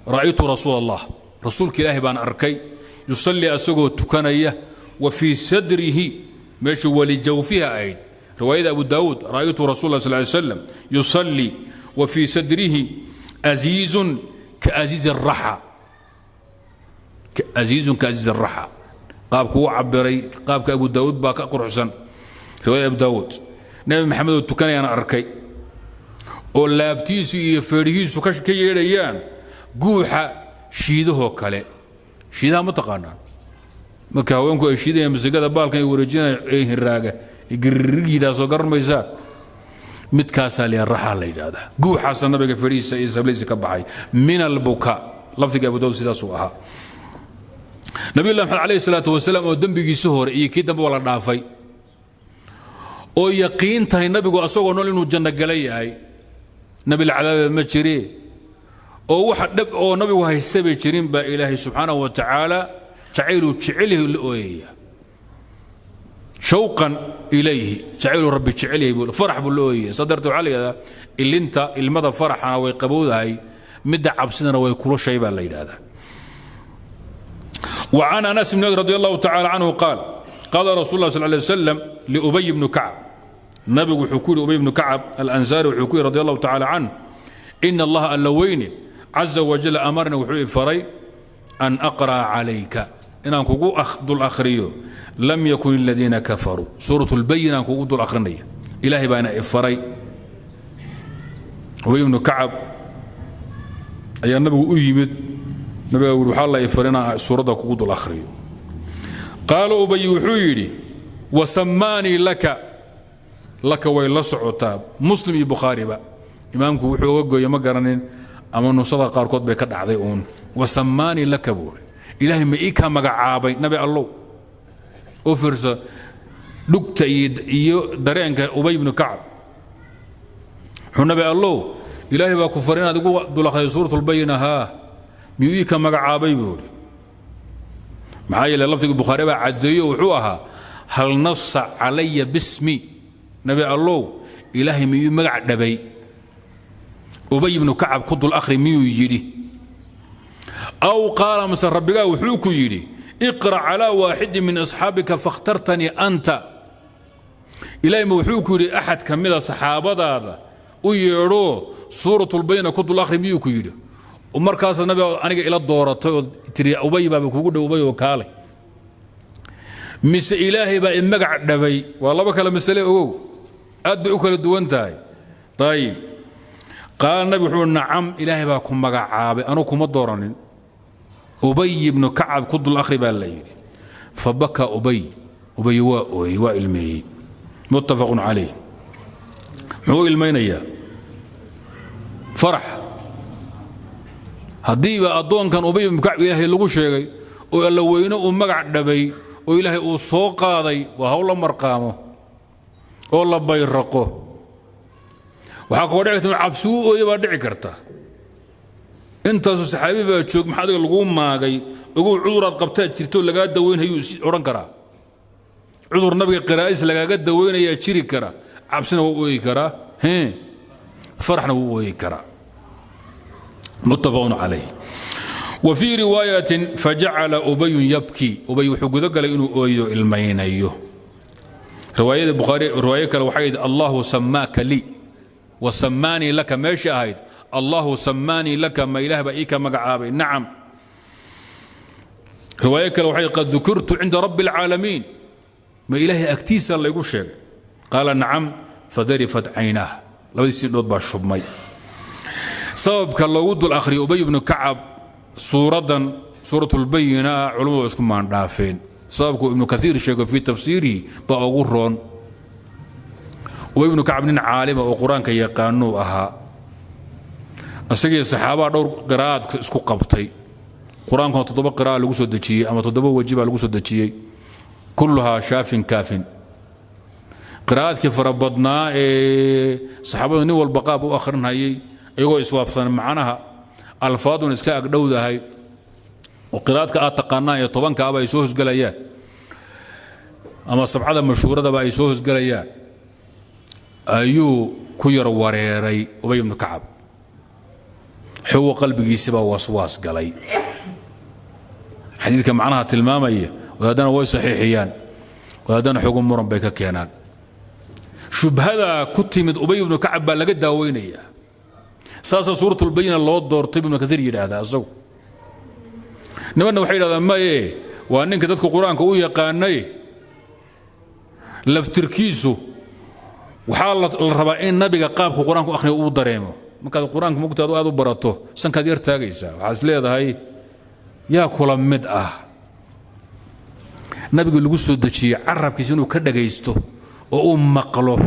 ra'aytu rasuul Allah, rasuulka Ilaahay baan arkay, yusallii, asagoo tukanaya, wa fii sadrihi, meesha walijawfiha ahayd riwaayada Abu Daawuud, ra'aytu rasul Allah sal ly slam yusallii wa fii sadrihi aziizun kaaziizi raxa, aziizun kaaziizi raxa. Qaabku u cabiray qaabka Abu Daawuud baa ka quruxsan. Riwaayada Abu Daawuud, Nebi Maxamed oo tukanayaan arkay oo laabtiisu iyo feedhihiisu ka yeedhayaan guuxa shiidahoo kale. Shiidaha ma taqaanaan? Marka haweenku ay shiidayaan masagada, baalkan ay wareejinayaan ee hiraaga girrig yidhaha, soo garan maysaa? Midkaasaa la raxaa la yidhaahdaa. Guuxaasa nabiga feedhihiisa iyo sablihiisa ka baxay min albuka. Lafdiga Abu Daawud sidaasuu ahaa. Nabiyullah Maxamed alayhi salaatu wasalaam oo dembigiisa hore iyo kii dambe waa la dhaafay, oo yaqiin tahay nabigu asagoo nool inuu janno gala yahay, nabi la cadaaba ma jiree, oo waxa dhab oo nabigu haystabay jirin, baa Ilaahay subxaanahu wa tacaala jacayluu jecelyahay la ooyaya, shawqan ilayhi, jacayluu Rabbi jecel yahay buu, farax buu la ooyaya. Saa darteed waxaa la yidhahdaa ilinta ilmada faraxana way qabowdahay, midda cabsidana way kulushay baa la yidhahdaa. وعن أنس بن رضي الله تعالى عنه قال: قال رسول الله صلى الله عليه وسلم لأبي بن كعب، نبي وحكوري أبي بن كعب الأنصاري وحكوري رضي الله تعالى عنه: إن الله اللوين عز وجل أمرني، وحوي فري، أن أقرأ عليك، إن أنكو dul akhriyo، لم يكن الذين كفروا، سورة البينة أنكو dul akhrinaya Ilaahay baana ifaray. Ubay ibnu Kacab ayaa nabigu u yimid. Nabiga wuxuu waxaa la ifaray inaan suuradda kugu dul akhriyo. Qaala Ubay, wuxuu yidhi: wasamaanii laka. Laka way la socotaa Muslim iyo Bukhaariba. Imaamku wuxuu uga gooye ma garanin, ama nusada qaarkood bay ka dhacday uun. Wasamaanii laka buuri, Ilaahay ma ii kaa magacaabay, Nabi Allow? U fiirsa dhugta iyo dareenka Ubay ibnu Kacab. Wuxuu: Nabi Allow, Ilaahay baa ku faray inaad igu dul akhriyo suuratulbayina. Haa, miyuu ii ka magacaabay buuri? Maxaa yeele lafdiga Bukhaari baa caddeeyo, wuxuu ahaa: hal nasa calaya bismi? Nabi Allow, Ilaahay miyuu magac dhabay? Ubay ibnu Kacab ku dul akhri miyuu yidhi? Aw qaala, mase rabbigaa wuxuu ku yidhi: iqra' calaa waaxidin min asxaabika fakhtartanii anta? Ilaahay ma wuxuu ku yidhi axad ka mida saxaabadaada u yeedhoo suuratulbayna ku dul akhri miyuu ku yidhi? Markaasaad nabi aniga ila dooratay oo tiri Ubay baaba kugu dhow, Ubay oo kaalay. Mise Ilaahay baa i magac dhabay? Waa laba kale masale, ogow, aad bay u kala duwan tahay. Ayib. Qaala nabi wuxuu: nacam, Ilaahay baa ku magacaabay, anugu kuma dooranin. Ubay ibnu Kacab ku dul akhri baa la yidhi. Fabaka Ubay, Ubay waa ooyey, waa ilmeeyey. Muttafaqun calayh. Muxuu ilmaynayaa? Farax. Haddiiba addoonkan Ubay ibnu Kacab Ilaahay lagu sheegay oo Alla weyne uu magac dhabay oo Ilaahay uu soo qaaday, waa hawl la marqaamo oo la bayraqo. Waxaa kaloo dhici karta inuu cabsi u ooya baa dhici karta. Intaasoo saxaabi baa joog, maxaa adiga laguu maagay? Ogow, cuduraad qabtaad jirto lagaa dawaynhayuu is odhan karaa. Cudur nabiga qiraa'is lagaaga dawaynayaa jiri kara. Cabsina wuu ooyi karaa, hee, faraxna wuu ooyi karaa. Muttafaqun calayh. Wa fii riwaayatin: fajacala Ubayun yabkii, Ubay wuxuu guda galay inuu ooyo, ilmaynayo. Riwaayada Bukhaari, riwaayo kale waxay ahayd: Allahu samaaka lii wa samaanii laka. Meesha ahayd Allahu samaanii laka, ma Ilaah baa ii ka magacaabay? Nacam. Riwaayo kale waxay: qad dukirtu cinda rabbi alcaalamiin, ma Ilaahay agtiisa laygu sheegay? Qaala nacam. Fadarifat caynaah, labadiisii indhood baa shubmay. Sababka loogu dul akhriyay Ubay ibnu Kacab suuraddan suuratulbayina, culummadu isku maandhaafeen. Sababku Ibnu Kaiir sheego fii tafsiirihi baa ugu roon. Ubay ibnu Kacab nin caalima oo Qur-aanka yaqaanuu ahaa. Isagii saxaabaha dhowr qiraa'aad isku qabtay. Qur-aankuna 7 qira'a lagu soo dejiyey ama 7 waji baa lagu soo dejiyey. Kulluhaa shaafin kaafin. Qiraa'adkii fara badnaa ee saxaabadu nin walba qaab u akhrinhayay, iyagoo iswaafsan macnaha, alfaaduna iska agdhowdahay, oo qiraa'adka aad taqaanaan iyo tobankaaba ay soo hosgelayaan ama sabcada mashhuuradaba ay soo hosgelayaan, ayuu ku yar wareeray Ubay ibnu Kacab. Xuwo qalbigiisibaa waswaas galay. Xadiidka macnaha tilmaamaya wadaadana way saxiixiyaan, wadaadana xogo muran bay ka keenaan. Shubhadaa ku timid Ubay ibnu Kacab baa laga daaweynayaa, saasaa Suuratulbayina loo doortay, Ibnu Kaiir yidhaahdaa isagu. Nimanna waxay yidhahdaan maye, waa ninka dadku Qur-aanka u yaqaanay laftirkiisu. Waxaa la rabaa in nabiga qaabka Qur-aanku akhriya uu dareemo. Markaad Qur-aanka mugtaadu aad u barato, sankaad yar taagaysaa, waxaad is leedahay yaa kula mid ah nabiga lagu soo dejiyey carabkiisa inuu ka dhagaysto oo uu maqlo.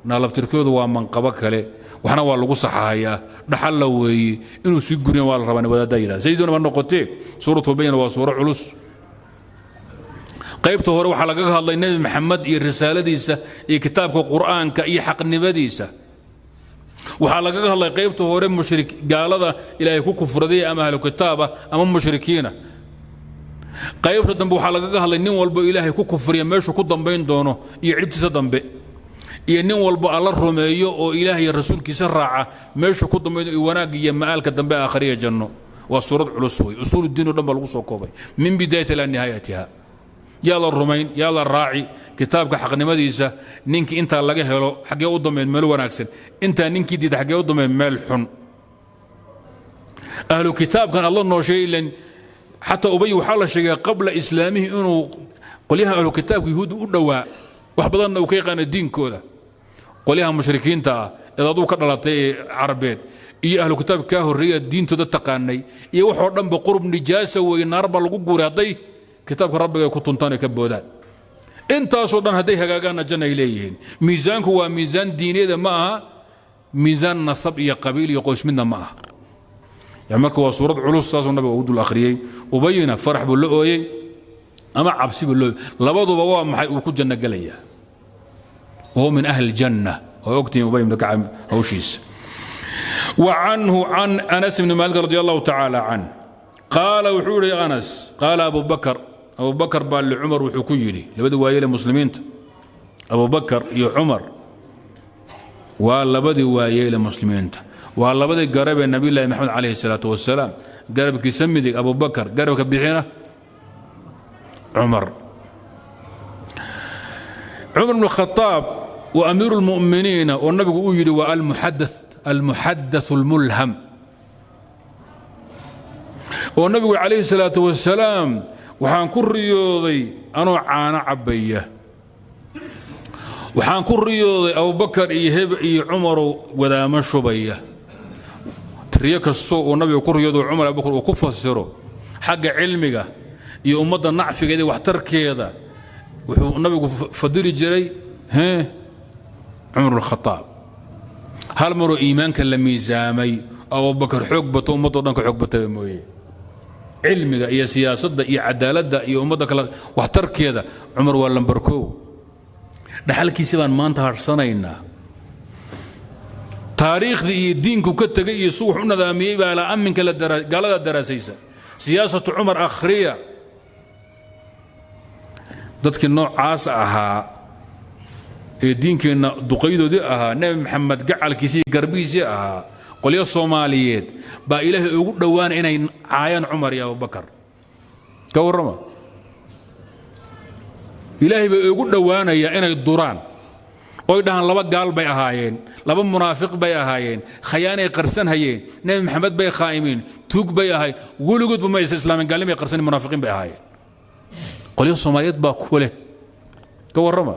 Na laftirkoodu waa manqabo kale, waxna waa lagu saxahayaa, dhaxalla weeye, inuu sii guriyan waa la rabaa. Wadaaddaa yidhahda sayiduna ma noqotee. Suuratulbayina waa suuro culus. Qaybta hore waxaa lagaga hadlay Nebi Maxamed iyo risaaladiisa iyo kitaabka Qur'aanka iyo xaqnimadiisa. Waxaa lagaga hadlay qaybta hore mushrik gaalada Ilaahay ku kufraday ama ahlu kitaaba ama mushrikiina. Qaybta dambe waxaa lagaga hadlay nin walbo Ilaahay ku kufriya meeshuu ku dambayn doono iyo cidhibtiisa dambe, iyo nin walbo Alla rumeeyo oo Ilaahay iyo rasuulkiisa raaca meeshuu ku dambayn iyo wanaagga iyo ma'aalka dambe, aakhariya janno. Waa suurad culus wey. Usuul diin o dhan baa lagu soo koobay min bidaayati ilaa nihaayatiha. Yaa la rumayn, yaa la raaci, kitaabka xaqnimadiisa, ninkii intaa laga helo xaggee u dambayn? Meel wanaagsan. Intaa ninkii diida xaggee u dambayn? Meel xun. Ahlu kitaabkan alla nooshay ilan, xataa Ubay waxaa la sheegay qabla islaamihi inuu qolyaha ahlu kitaabka Yuhuudda u dhowaa, wax badanna uu ka yaqaano diinkooda. Qolyaha mushrikiinta ah eed aduu ka dhalatay ee Carabeed iyo ahlu kitaabka kaa horreeya diintooda taqaanay iyo waxoo dhanba qurub nijaasa weeye, naar baa lagu guuray hadday kitaabka Rabbiga ay ku tuntaan ay ka boodaan. Intaasoo dhan hadday hagaagaanna janna ay leeyihiin. Miisaanku waa miisaan diineeda, ma aha miisaan nasab iyo qabiil iyo qoys midna ma aha. Yani marka waa suurad culus, saasuu nabiga ugu dul akhriyey. Ubayna farax buu la ooyey ama cabsi buu la ooyey, labaduba waa maxay? Uu ku janno gelayaa, wahuwa min ahli aljanna. Oo ogtihiin Ubay ibnu Kacab hawshiisa. وعنه عن أنس بن مالك رضي الله تعالى عنه قال، wuxuu yidhi Anas، قال أبو بكر، Abu Bakar baa لcumar wuxuu ku yidhi, labadii waayele muslimiinta, Abu Bakar iyo Cumar waa labadii waayeele muslimiinta, waa labadii garabee Nabiylahi Maxamed calayhi salaatu wasalaam. Garabkiisa midig Abu Bakar, garabka bixina Cumar. Cumar bn Khaaab waa amiiru lmu'miniina oo nabigu uu yidhi waa almuxadaث اlmulham, oo nabigu calayhi salaatu wasalaam waxaan ku riyooday anoo caano cabbaya, waxaan ku riyooday Abubakar iyo heb iyo Cumarow wadaamo shubaya. Riyo kastoo uu nabigu ku riyoodo Cumar Abubakar uu ku fasiro xagga cilmiga iyo ummadda nacfigeeda iyo waxtarkeeda, wuxuu nabigu fadili jiray Cumar bnkhaaab. Hal maroo iimaanka la miisaamay Abubakar xoog bato, ummaddo dhan ka xoog bataba mooye, cilmiga iyo siyaasadda iyo cadaaladda iyo ummadda kale waxtarkeeda Cumar waa lambar kow. Dhaxalkiisi baan maanta hadhsanaynaa. Taariikhdii iyo diinku ka tegay iyo su wax u nadaamiyey baa la amminka gaalada daraasaysa. Siyaasatu Cumar akhriya. Dadkii noocaas ahaa ee diinkeenna duqaydoodii ahaa, Nebi Maxamed gacalkiisii iyo garbihiisii ahaa, qolyo Soomaaliyeed baa Ilaahay ugu dhowaana inay caayaan Cumar iyo Abubakar. Ka warrama, Ilaahay bay ugu dhowaanayaa inay duraan oy dhahaan laba gaal bay ahaayeen, laba munaafiq bay ahaayeen, khayaanay qarsan hayeen, Nebi Maxamed bay khaa'imiin, tuug bay ahaayeen, weligoodba ma aysan islaamin, gaalnimay qarsan, munaafiqiin bay ahaayeen. Qolyo Soomaaliyeed baa ku leh. Ka warrama,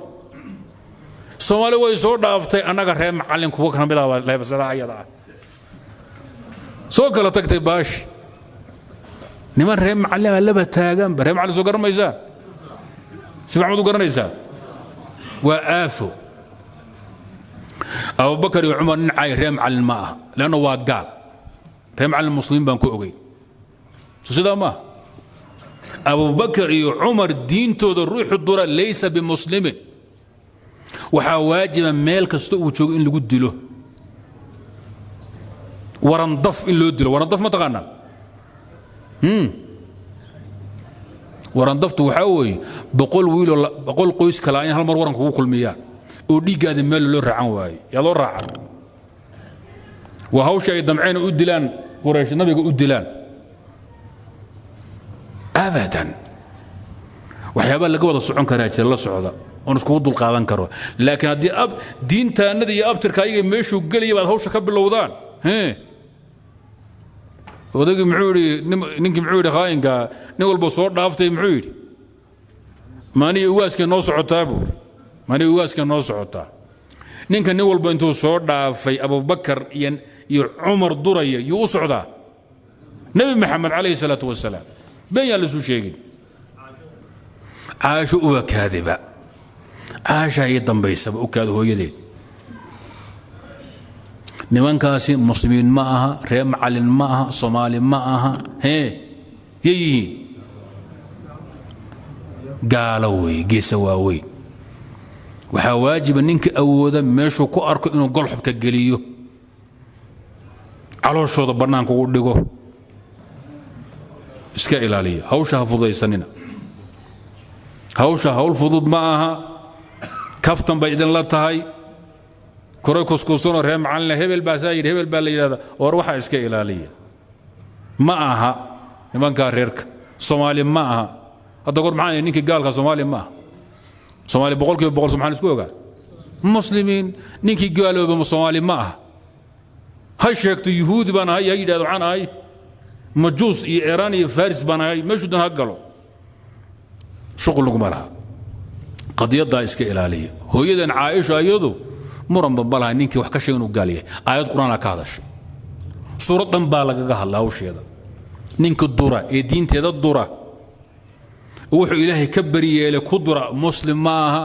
Soomaali way soo dhaaftay. Annaga reer macallin kuwa ka mid ah leebsadaha ayada ah soo kala tagtay baashi. Niman reer macallin baa laba taaganba. Reer macallin soo garanmaysaa? Si maxmud u garanaysaa? Waa aafo. Abubakar iyo Cumar nin caay reer macallin ma aha, leanna waa gaal. Reer macallin muslimiin baan ku ogey, so sidaa maaha. Abubakar iyo Cumar diintooda ruuxu dura laysa bimuslimin. Waxaa waajiba meel kasta uu joogo in lagu dilo, warandaf in loo dilo. Warandaf ma taqaanaa? Warandaftu waxaa weeye 100 wiiloo 100 qoys kalaa in hal mar waranka ugu kulmiyaan oo dhiiggaada meel loo raacan waaye. Yaa loo raacan? Waa hawsha ay damceen u dilaan Quraysh, nabiga u dilaan. Abadan waxyaabaa laga wada socon karaa jira, la socda oon iskugu dulqaadan karo. Laakiin haddii ab diintaannada iyo abtirka ayaga meeshuu gelaya baad hawsha ka bilowdaan, odaygii muxuu yidhi? Ninkii muxuu yidhi? Khaayinka nin walba soo dhaaftay muxuu yidhi? Maaniyo ugaaskee noo socotaa buuri, maaniyo ugaaskee noo socotaa. Ninka nin walba intuu soo dhaafay Abubakar iyo Cumar duraya yuu u socdaa? Nebi Maxamed calayhi salaatu wasalaam. Been yaan lasu sheegin. Caasho uba kaadiba, Caashaa ii dambaysaba u kaada hooyadeed. Nimankaasi muslimiin ma aha, reer macalin ma aha, Soomaali ma aha. Hee, yay yihiin? Gaalo weeye, geesa waaweyn. Waxaa waajiba ninka awooda meeshuu ku arko inuu golxobka geliyo, calooshooda bannaanka ugu dhigo. Iska ilaaliya hawsha, ha fududaysanina hawsha. Hawl fudud ma aha, kaftan bay idinla tahay. Koray kuskuusanoo reer macalina hebel baa saa yidhi, hebel baa la yidhahda. War waxaa iska ilaaliya. Ma aha nimankaa reerka, Soomaali ma aha. Hadda goor maxaa ninkii gaalka Soomaali ma aha? Soomaali 100% maxaan isku ogaa? Muslimiin. Ninkii gaalooba Soomaali ma aha. Ha sheegto yuhuudi baan ahay, ha yidhahdo waxaan ahay majuus iyo Iiraan iyo Faris baan ahay, meeshuu dan ha galo, shuqul laguma laha. Qadiyaddaa iska ilaaliya. Hooyadan Caaisha iyadu muranba ma laha ninkii wax ka sheega inuu gaal yahay. Aayad qur-aanaa ka hadashay, suurad dhan baa lagaga hadla hawsheeda. Ninka dura ee diinteeda dura, wuxuu Ilaahay ka beriyeelay ku dura, muslim ma aha.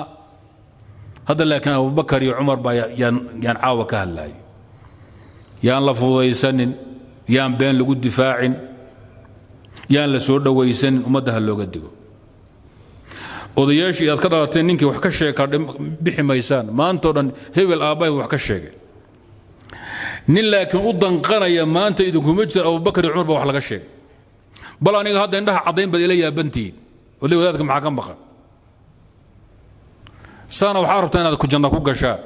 Hadda laakiin Abubakar iyo Cumar baa yaan caawa ka hadlaayay. Yaan la fududaysanin, yaan been lagu difaacin, yaan la soo dhowaysanin. Ummadda ha looga digo. Odayaashii aad ka dhalateen ninkii wax ka sheega bixi maysaan maantao dhan hebel aabbahay wax ka sheegay. Nin laakiin u danqanaya maanta idinkuma jiro. Abubakar iyo Cumar baa wax laga sheegay. Bal aniga hadda indhaha caddayn baad ila yaabantihiin wali wadaadka maxaa ka maqan? Saana waxaa rabtaa inaad ku janna ku gashaan.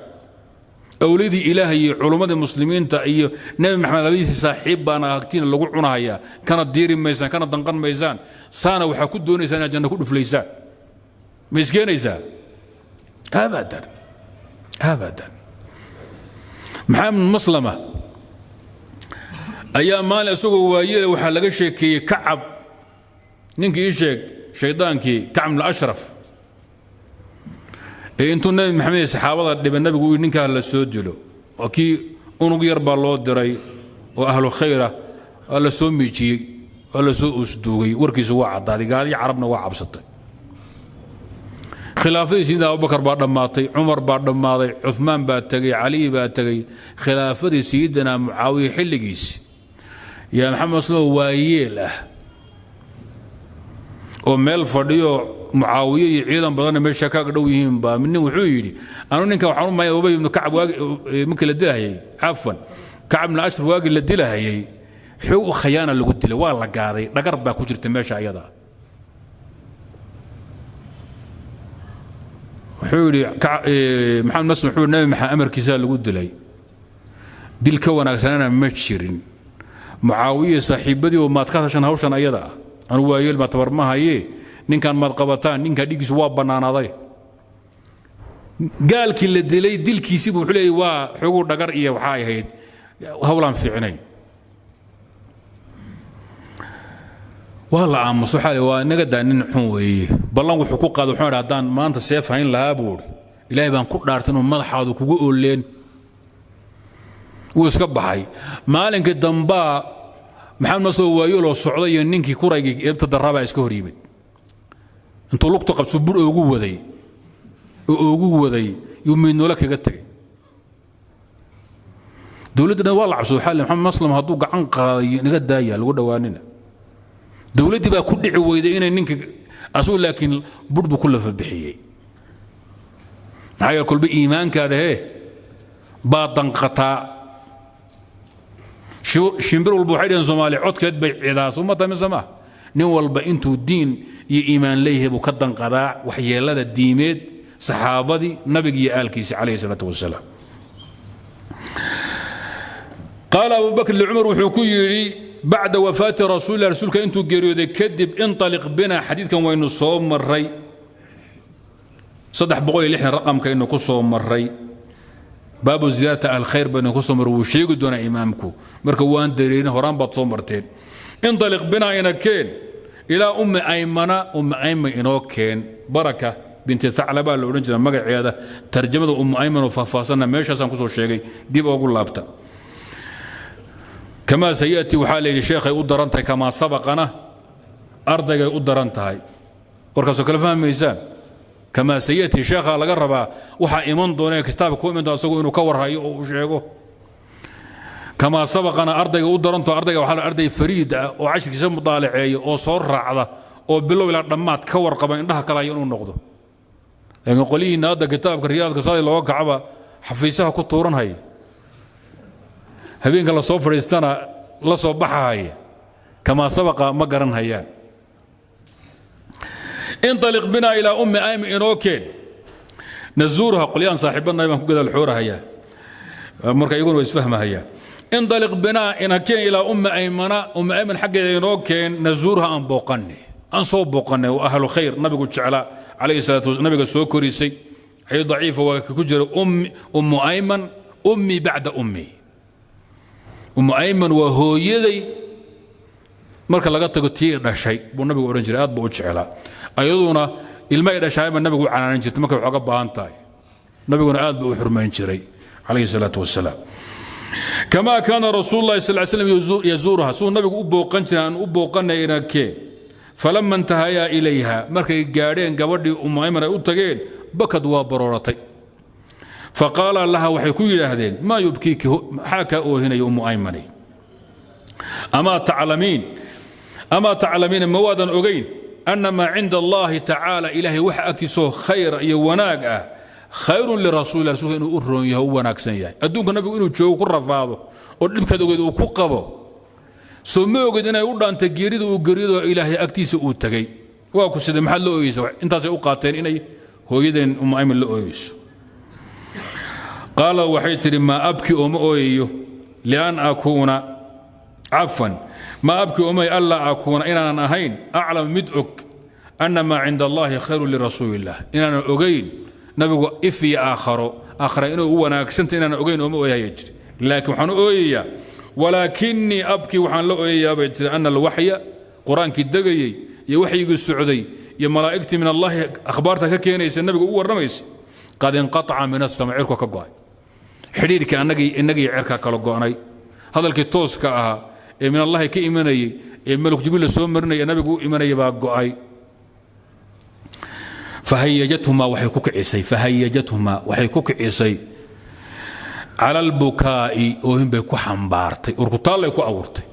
Awliyadii Ilaahay iyo culummadii muslimiinta iyo Nebi Maxamed labadiisii saaxiib baana agtiina lagu cunahayaa, kana diiri maysaan, kana danqan maysaan. Saana waxaa ku doonaysaan inaad janna ku dhuflaysaan. Ma iskeenaysaa? Abadan, abadan. Maxamed Maslama ayaa maalin isagoo waayele waxaa laga sheekeeyey Kacab, ninkii ii sheeg shaydaankii Kacb bnu Ashraf ee intuu Nebi Maxamed iyo saxaabada dhibay nabigu uu ninkaa la soo dilo. Waa kii unug yar baa loo diray oo ahlu khayra, waa la soo miijiyey, waa la soo usduugay, warkiisu waa caddaaday, gaaladii Carabna waa cabsatay. Khilaafadii Sayidina Abubakar baa dhammaatay, Cumar baa dhammaaday, Cumaan baa tegey, Cali baa tegey. Khilaafadii Sayidina Mucaawiya xilligiisi yaa Maxamed Maslamo waayeel ah oo meel fadhiyo, Mucaawiye iyo ciidan badanna meesha kaaga dhow yihiin baa nin wuxuu yidhi: anu ninkan waxaan u maya Ubay ibnu Kacab waagi markii la dilahayay, cafwan, Kacab ibnu Ashraf waagii la dilahayay xoog khayaana lagu dilay, waa la gaaday, dhagar baa ku jirta meesha ayada. Wuxuu yidhi Maxamed Maslim, wuxuu Nabi Maxamed amarkiisaa lagu dilay, dil ka wanaagsanana ma jirin. Mucaawiye saaxiibadii oo maad ka hadashan hawshan ayada ah? Anu waayeel ma tabar ma hayee, ninkan maad qabataan, ninkan dhiiggiisu waa bannaanaaday. Gaalkii la dilay dilkiisiibu wuxuu leeyay waa xoguu dhagar iyo waxaa ahayd hawlaan fiicnayn. Waa la aamuso, waxaa waa inaga daa, nin xun weeye. Ballan wuxuu ku qaaday, wuxuu idhi haddaan maanta seef hayn lahaa buuri, Ilaahay baan ku dhaartay inuu madaxaadu kugu ooleen. Wuu iska baxay. Maalinkii dambaa Maxamed Masoo waayoloo socday iyo ninkii kuraygii eebta darraabaa iska hor yimid. Intuu lugta qabso bur oogu waday oo oogu waday yuu miidnoole kaga tegey. Dowladda dhan waa la cabsado. Waxaa le Maxamed Maslam hadduu gacan qaaday naga daaya, lagu dhowaanina. Dowladdii baa ku dhici weyday inay ninka asugu, laakiin budh buu ku lafa bixiyey. Maxaa yeele, kolba iimaankaada hee baa danqataa. Shimbir walba, waxay dhaheen Soomaaliya, codkeed bay cidaa. Soo ma tahay mise maa? Nin walba intuu diin iyo iimaan leeyahay buu ka danqadaa waxyeelada diimeed saxaabadii nabiga iyo aalkiisa calayhi salaatu wasalaam. Qaala Abu Bakr licumar, wuxuu ku yidhi bacda wafaati rasuulilah, rasuulka intuu geeriyooday kadib, inطaliq bina. Xadiidkan waynu soo maray, 360 raqamkaynu ku soo maray, baabu ziyaarata alkhayr baynu ku soo marray. Wuu sheegi doonaa imaamku, marka waan dareerin, horaan baad soo marteen. Inطaliq bina, ina keen, ilaa Ummi Aymana, Ummi Ayman inoo keen. Baraka binti Thaclabaa la odhan jira magaceeda. Tarjamada Ummu Ayman oo faahfaahsanna meeshaasaan kusoo sheegay, dib oogu laabta. Kamaa sayati, waxaa la yidhi sheekhay u daran tahay, kamaa sabaqana ardaygay u daran tahay. Warkaasoo kale fahmaysaan? Kamaa sayati, sheekhaa laga rabaa waxaa iman doona ee kitaabka ku iman doona asagu inuu ka warhayo oo uu sheego. Kamaa sabaqana ardayga u daranto. Ardayga waxaa la arday fariid ah oo cashirkiisa mudaalaceeya oo soo raacda oo bilow ilaa dhammaad ka warqaba, indhaha kale inuu noqdo. Laakiin qolyihiinna hadda kitaabka Riyaadka saadi looga kacaba xafiisaha ku tuuranhaya, habeenka la soo fadhiistana la soo baxahaya, kamaa sabaqa ma garan hayaan. Inطaliq bina ilaa Ummi Ayman, inoo keen, nazuuruha. Qolyaan saaxiibadnahay baan ku gadaal xoorahayaa, marka iyaguna way isfahmahayaan. Inطaliq binaa, ina keen, ilaa Ummi Aymana, Ummi Ayman xaggeeda inoo keen, nazuuruha, aan booqanne, aan soo booqanne. Waa ahlu khayr, nabigu jeclaa calayhi salaatu wasalaam, nabiga soo korisay. Xadiis daciifa waa ka ku jira, Ummu Ayman ummi bacda ummi. Ummu Ayman waa hooyaday marka laga tago tii dhashay, buu nabigu odhan jiray. Aad buu u jeclaa. Ayaduna ilma ay dhashaayba nabigu u canaanan jirtay markay waxooga baahan tahay, nabiguna aad buu u xurmayn jiray calayhi salaatu wasalaam. Kamaa kaana rasuulu llahi sal slam yazuuruha, siduu nabigu u booqan jiray aan u booqanayna kee. Falama intahayaa ilayha, markay gaadheen gabadhii Ummu Ayman ay u tageen, bakad, waa barooratay. Faqaala laha, waxay ku yidhaahdeen, maa yubkiiki, maxaa kaa oohinaya Ummu Aymani? Amaa taclamiin, amaa taclamiina, ma waadan ogayn, ana maa cinda Allahi tacaala, ilaahay waxa agtiisoo khayra iyo wanaag ah, khayrun lirasuuli, rasuulka inuu u roon yahay, u wanaagsan yahay? Adduunka nabigu inuu joogo ku rafaado oo dhibkaad ogeed uu ku qabo, soo ma oged inay u dhaantay geerida uu geeriyado ilaahay agtiisa uu tegey? Waa ku siday, maxaad la ooyeysa? Intaasay u qaateen inay hooyadeen Ummu Ayman la ooyeyso. Qaala, waxay tidhi, maa abki, ooma ooyayo, lian akuuna, cafwan, maa abki, oomay, allaa akuuna, inaanan ahayn, aclam, mid og, ana maa cinda Allahi khayrun lirasuuli illah, inaanan ogayn nabigu if iyo aakharo, aakhara inuu u wanaagsanta inaanan ogayn ooma ooyahaya jiri. Laakiin waxaan u ooyayaa, walaakinii abkii, waxaan la ooyayaa, bay tiri, ana alwaxya, qur-aankii degayey iyo waxyigii socday iyo malaa'igtii min Allahi akhbaarta ka keenaysa nabigu u warramaysa, qad inqataca min asama, cirka ka go'ay. Xidhiidhkii annagii innagii cirka kala go'nay, hadalkii tooska ahaa ee min Allahi ka imanayey ee malak Jibriil la soo marinaya nabigu u imanaya baa go'ay. Fahayajathumaa, waxay ku kicisay, fahayajathumaa, waxay ku kicisay, cala albukaa'i, oohin bay ku xambaartay, urkutaallay ku abuurtay.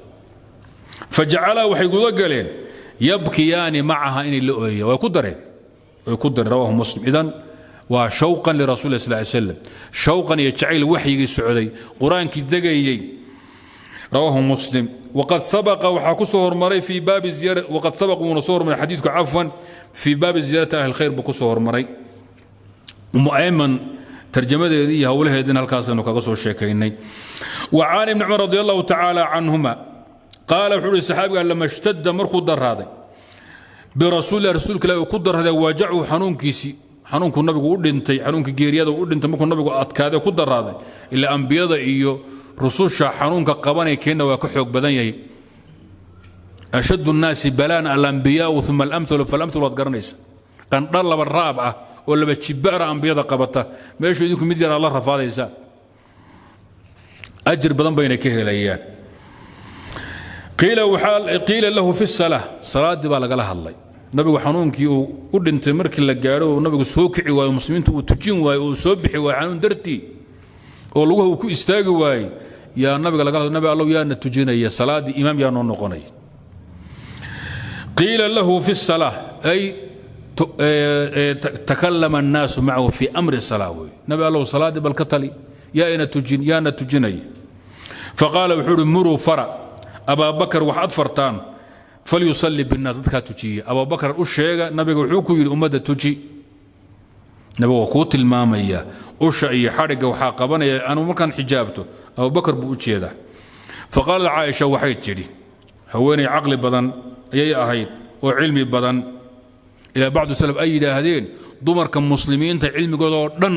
Fajacalaa, waxay guda galeen, yabkiyaani macaha, inay la ooyayaan, way ku dareen, way ku dareen. Rawahu Muslim. Idan waa shawqan lirasuuli sal ly slam, shawqan iyo jacayl waxyigii socday, qur-aankii degayey. Rawahu Muslim. Waqad sabaqa, waxaa ku soo hormaray fii baabi ziyara, waqad sabaq, wuuna soo hormaray xadiidku, cafwan, fii baabi ziyaarati ahli khayr buu ku soo hormaray. Umu Ayman tarjamadeedii iyo howlaheedina halkaasaynu kaga soo sheekaynay. Wa can Ibni Cumar radi Allahu tacaala canhuma qaala, wuxuu uhi saxaabiga, lama ishtadda, markuu daraaday, birasuulilah, rasuulka ilahi uu ku daraaday, waajacu, xanuunkiisii, xanuunkuu nabigu u dhintay, xanuunkii geeriyada u dhintay, markuu nabigu adkaaday ku daraaday, ilaa ambiyada iyo rususha xanuunka qabanay keenna waa ka xoog badan yahay. Ashad الnaasi balaan alambiyaau uma alamhalu falamhalu, waad garanaysa. Qandha laba raab ah oo laba jibaara ambiyada qabata, meeshu idinku mid yar aad la rafaadaysaa, ajir badan bayna ka helayaan. Qiila lahu fi salaa, salaaddii baa lagala hadlay nabigu xanuunkii uu u dhintay. Markii la gaadho oo nabigu soo kici waayo, muslimiintu uu tujin waayo, uu soo bixi waayo xanuun dartii oo luguha uu ku istaagi waayey, yaa nabiga laga hadlay: Nabi Allow, yaana tujinaya salaaddii? Imaam yaa noo noqonaya? Qiila lahu fi الsalaa ay takallama الnaasu macahu fi amri salaa wey. Nabi Allow, salaaddii bal ka tali, yaa ina tujin, yaana tujinaya? Faqaala, wuxuu uhi: muruu, fara, Abaa Bakar waxaad fartaan, falyusalli binnaas, dadkaa tujiya. Abubakar u sheega. Nabiga wuxuu ku yidhi: ummadda tuji. Nabiga waa kuu tilmaamaya usha iyo xadhigga waxaa qabanaya anuu markaan xijaabto, Abubakar buu u jeedaa. Faqaalat Caaisha, waxay tidhi, haweenay caqli badan ayay ahayd oo cilmi badan, ilaa bacdu salaf ay yidhaahdeen dumarka muslimiinta cilmigooda oo dhan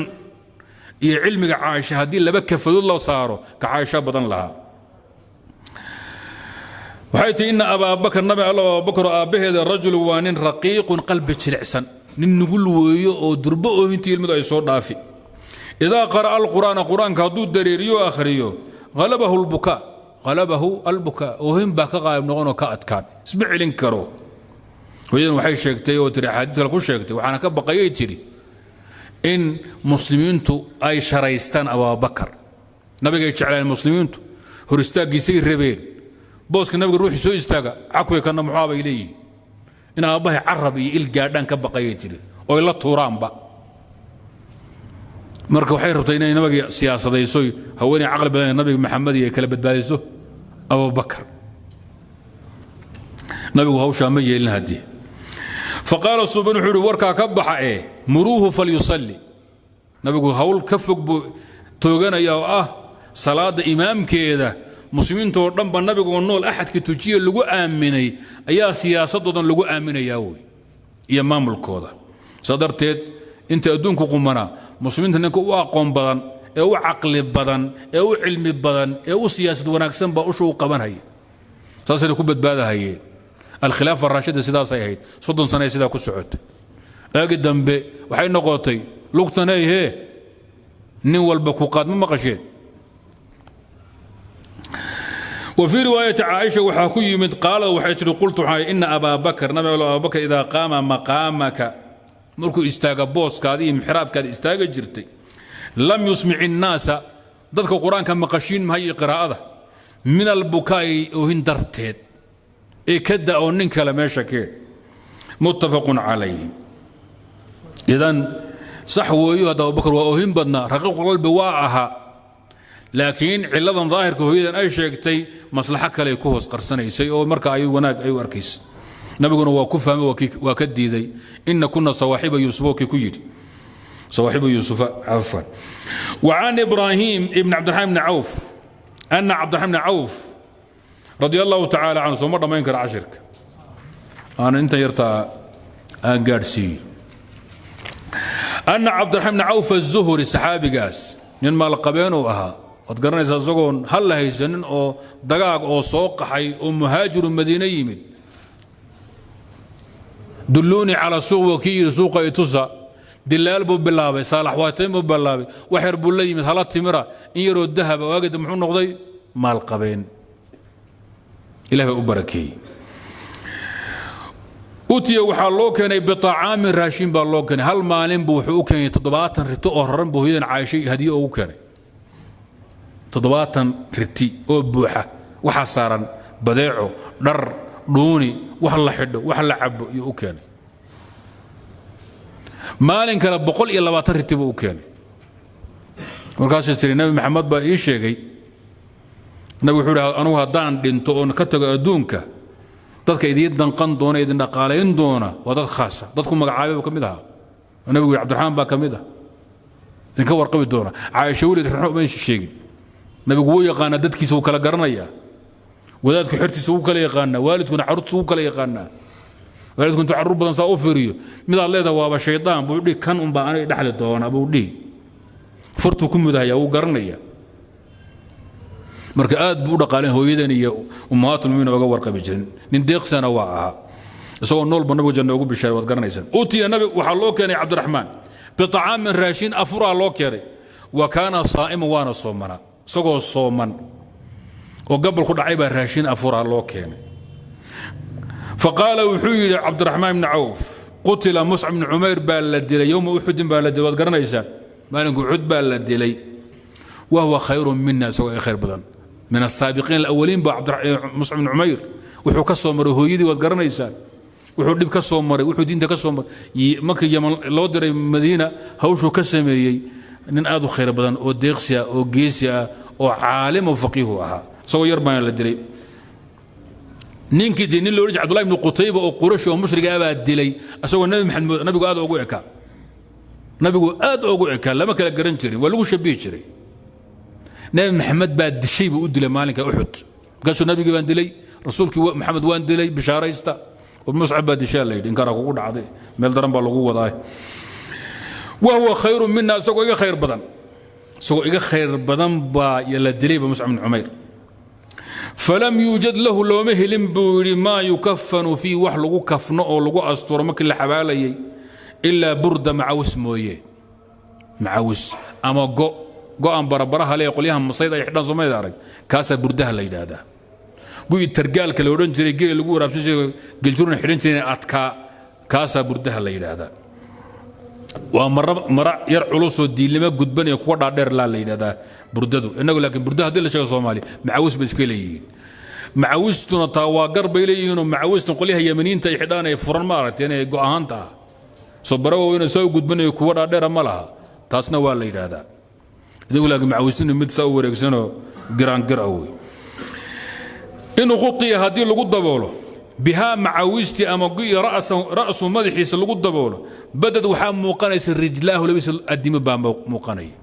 iyo cilmiga Caaisha haddii laba kafadood loo saaro, ka Caaisha badan lahaa. Waxay tihi: ina Abaa Bakar, Nabi Alla, Abubakar oo aabbaheeda, rajulu, waa nin, raqiiqun, qalbi jilicsan, nin nugul weeyo oo durbo oohintii ilmadu ay soo dhaafi. Idaa qara'a alqur'aana, qur-aanka hadduu dareeriyo, akhriyo, halabahu lbukaa, halabahu albukaa, oohin baa ka qaalib noqonoo ka adkaan, isma celin karo. Hooyadan waxay sheegtay oo tiri, axaadiis kale ku sheegtay, waxaana ka baqayay, tidhi, in muslimiintu ay sharaystaan Abaabakar. Nabigay jeclaan muslimiintu, hor istaaggiisay rabeen, booska nabiga ruuxii soo istaaga cakway kana muxuu bay leeyihin. In aabbahay carab iyo il gaadhaan ka baqayay, tiri, oo ay la tuuraanba. Marka waxay rabtay inay nabiga siyaasadayso, haweeney caqli badan, Nabiga Maxamed iyo kala badbaadiso Abubakar. Nabigu hawshaa ma yeelin haddii. Faqaala suban, wuxuu uhi: warkaa ka baxa ee muruuhu falyusalli. Nabigu hawl ka fog buu tooganaya oo ah salaadda imaamkeeda. Muslimiintoo dhanba nabigoo nool axadka tujiya lagu aaminay ayaa siyaasadoodan lagu aaminayaa wey iyo maamulkooda. Saa darteed inta adduunku qumanaa, muslimiinta ninka u aqoon badan ee u caqli badan ee u cilmi badan ee u siyaasad wanaagsan baa usha u qabanhaya. Saasayna ku badbaadahayeen. Alkhilaafa araashida sidaasay ahayd, 30 sanay sidaa ku socotay. Aagi dambe waxay noqotay lugtaney hee, nin walba ku qaad, ma maqasheen? Wa fii riwaayati Caaisha waxaa ku yimid, qaalad, waxay tihi: qultu, waxaa ina Abaa Bakar, nabi Allo, Abubakar, idaa qaama maqaamaka, markuu istaaga booskaadi iyo mixraabkaada istaaga jirtay, lam yusmic innaasa, dadka qur-aanka maqashiin mahay iyo qiraa'ada, min albukaa'i, oohin darteed, ee ka da oo nin kale meesha keen. Muttafaqun calayh. Idan sax weeyo, hadda Abubakar waa oohin badnaa, raqiiqu qalbi waa ahaa, laakiin cilladan daahirka hooyadan ay sheegtay maslaxo kale ku hoos qarsanaysay oo marka ay wanaag ay u arkaysay. Nabiguna waa ku fahmay, waa ka diiday. Ina kuna sawaaxiba Yuusuf oo kii ku yidhi, sawaaxiba Yuusufa, cafwan. وعن إبراهيم ابن عبد الرحمن بن عوف أن عبد الرحمن بن عوف رضي الله تعالى عنه, sooma dhammayn kara cashirka, aan inta yartaa aan gaadhsiiyo, أن عبد الرحمن بن عوف الزهري, saxaabigaas nin maalqabeen uu ahaa, waad garanaysaa, isagoon hal la haysanin oo dagaag oo soo qaxay oo muhaajiru Madiine yimid. Dulluunii calaa suuq, waa kii yidhi suuqa itusa. Dilaal buu bilaabay, saalax waatayn buu bilaabay, wax yar buu la yimid, hala timira, in yaroo dahaba. Waagida muxuu noqday? Maalqabeen, ilah baa u barakeeyey. Utiya, waxaa loo keenay, biطacaamin, raashin baa loo keenay. Hal maalin buu wuxuu u keenay 70 riti oo raran buu hooyadan Caashay hadiye ugu keenay, 70 riti oo buuxa, waxaa saaran badeeco, dhar, dhuuni, wax la xidho, wax la cabo iyuu u keenay. Maalin kale 120 riti buu u keenay. Markaasuu tiri: Nabi Maxamed baa ii sheegay, nabi wuxuu ihi, anugu haddaan dhinto oon ka tago adduunka, dadka idiin danqan doona, idin dhaqaalayn doona, waa dad khaasa. Dadku magacaabay buu ka mid ahaa nabigu yidhi, Cabdiraxmaan baa ka mid ah, idinka warqabi doona. Caaisha weligeed ruxna uma sheegin. Nabigu wuu yaqaanaa dadkiisa, wuu kala garanayaa. Wadaadku xertiisa wuu kala yaqaanaa, waalidkuna carruurtiisa wuu kala yaqaanaa. Waalidku intuu carruur badan saa u fiiriyo, midaad leedahay waaba shaydaan buu dhihi, kan unbaa aniga dhexli doona buu dhihi, furtuu ku mudahaya, wuu garanaya. Marka aad buu u dhaqaaleen hooyadan iyo ummahaatulmu'miniin oga warqabi jirin. Nin deeqsana waa ahaa, isagoo noolba nabigu janna ugu bishaaray, waad garanaysaan. Utiya, nabi waxaa loo keenay Cabdiraxmaan biطacaamin, raashin afuraa loo keenay. Wa kaana saa'iman, waana soomanaa. Isagoo sooman oo gabal ku dhacay baa raashin afuraa loo keenay. Faqaala, wuxuu yidhi Cabdiraxmaan ibni Cawf: qutila Muscab bni Cumayr baa la dilay, yowma Uxudin baa la dilay, waad garanaysaan, maalinka Uxud baa la dilay. Wahuwa khayru mina, isagoo ay khayr badan, min asaabiqiin alawaliin baa. Muscab bni Cumayr wuxuu ka soo maray hooyadii, waad garanaysaan. Wuxuu dhib ka soo maray, wuxuu diinta ka soo maray, markii Yaman loo diray Madiina hawshuu ka sameeyey, nin aad u khayr badan oo deeqsi ah oo geesi ah oo caalim oo faqiihu ahaa. Isagoo yar baana la dilay. Ninkii dee nin loo odhan jiray Cabdullahi ibnu Qutayba oo Qurashi oo mushriga ah baa dilay, isagoo Nabi Maxamed nabigu aad ugu ekaa, nabigu aad ugu ekaa, lama kala garan jirin, waa lagu shabihi jiray. Nabi Maxamed baa dishay buu u dilay maalinka Uxud. Markaasuu nabigii baan dilay, rasuulkii Maxamed waan dilay, bishaaraysta. Muscab baa dishaa la yidhi, inkaraa kugu dhacday, meel daran baa lagu wadaa. Wahuwa khayru mina, isagoo iga khayr badan, isagoo iga khayr badan baa la dilayba Muscab bin Cumayr. Falam yuujad lahu, looma helin buu yidhi, maa yukafanu fii, wax lagu kafno oo lagu asturo markii la xabaalayay, ilaa burda, macawis mooye, macawis ama go go'an barabaraha lee qolyaha masayd ay xidhaan Soomaalida arag, kaasaa burdaha la yidhaahdaa. Guyi targaalka la odhan jiray, geel lagu waraabsan jiray, geljurna xidhan jiray adkaa, kaasaa burdaha la yidhaahdaa. Waa mara yar culusoo diilnimo gudban iyo kuwa dhaadheer laa la yidhahdaa burdadu. Innagu laakiin burdaha haddii la sheego Soomaaliya macawis bay iska leeyihiin. Macawistuna taa waa gar bay leeyihiinoo macawistan qolyaha Yamaniinta ay xidhaan ee furan ma aragteen ee go'ahaanta ah soo bara waaweyne saa u gudbanayo, kuwa dhaadheera ma laha, taasna waa la yidhaahdaa. Idigu laakiin macawistinu mid saa u wareegsanoo giraangir ah wey. In khuiya, haddii lagu daboolo, bihaa macawistii ama gu'i ra'su madaxiisa lagu daboolo, badad waxaa muuqanaysa rijlaahu, labadiisa adimo baa muuqanaya.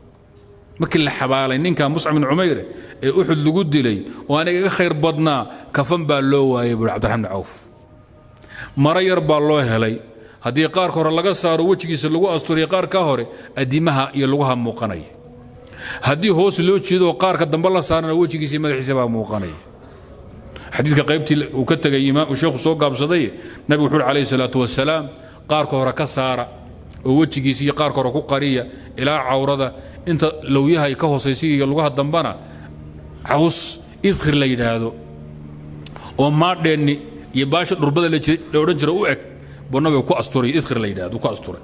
Markii la xabaalay ninka Muscab bin Cumayre ee Uxud lagu dilay oo aniga iga khayr badnaa, kafan baa loo waayay buuri Cabdiraxmaan bin Cawf. Maro yar baa loo helay, haddii qaarka hore laga saaro wejigiisa lagu asturiyo, qaar ka hore adimaha iyo lugaha muuqanaya, haddii hoos loo jeedo qaarka dambe la saarana wejigiisa iyo madaxiisa baa muuqanaya. Xadiidka qaybtii uu ka tegay imaam sheekhu soo gaabsaday, nabigu wuxuu calayhi salaatu wasalaam qaarka hore ka saara oo wejigiisa iyo qaarka hore ku qariya ilaa cawrada inta lowyaha ay ka hoosaysa iyo lugaha dambana caws idkhir la yidhaahdo oo maadheenni iyo baasha dhurbada la odhan jira u eg buu nabigu ku asturay, idkhir la yidhaahdo ku asturay.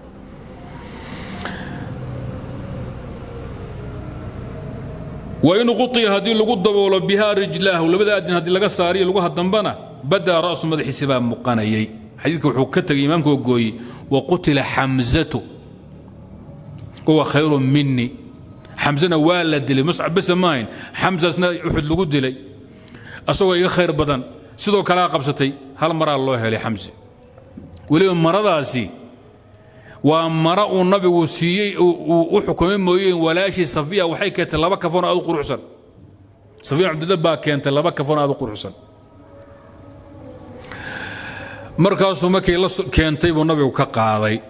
Wain quطiya, haddii lagu daboolo, bihaa rijlaahu, labada adin haddii laga saariyo lugaha dambana, badaa ra'su, madaxiisi baa muuqanayay. Xadiidka wuxuu ka tegay imaamka gooyey wa qutila Xamzatu huwa khayru mini. Xamzana waa la dilay, Muscab bese maahayn, Xamsasna Uxud lagu dilay asagoo iga khayr badan. Sidoo kalea qabsatay, hal maraa loo helay Xamse. Weliba maradaasi waa mara uu nabigu siiyey uu u xukumay mooyeen, walaashii Safiya waxay keentay laba kafan oo aad u quruxsan. Safiya Cabdillah baa keentay laba kafan oo aad u quruxsan. Markaasuu markay la keentay buu nabigu ka qaaday,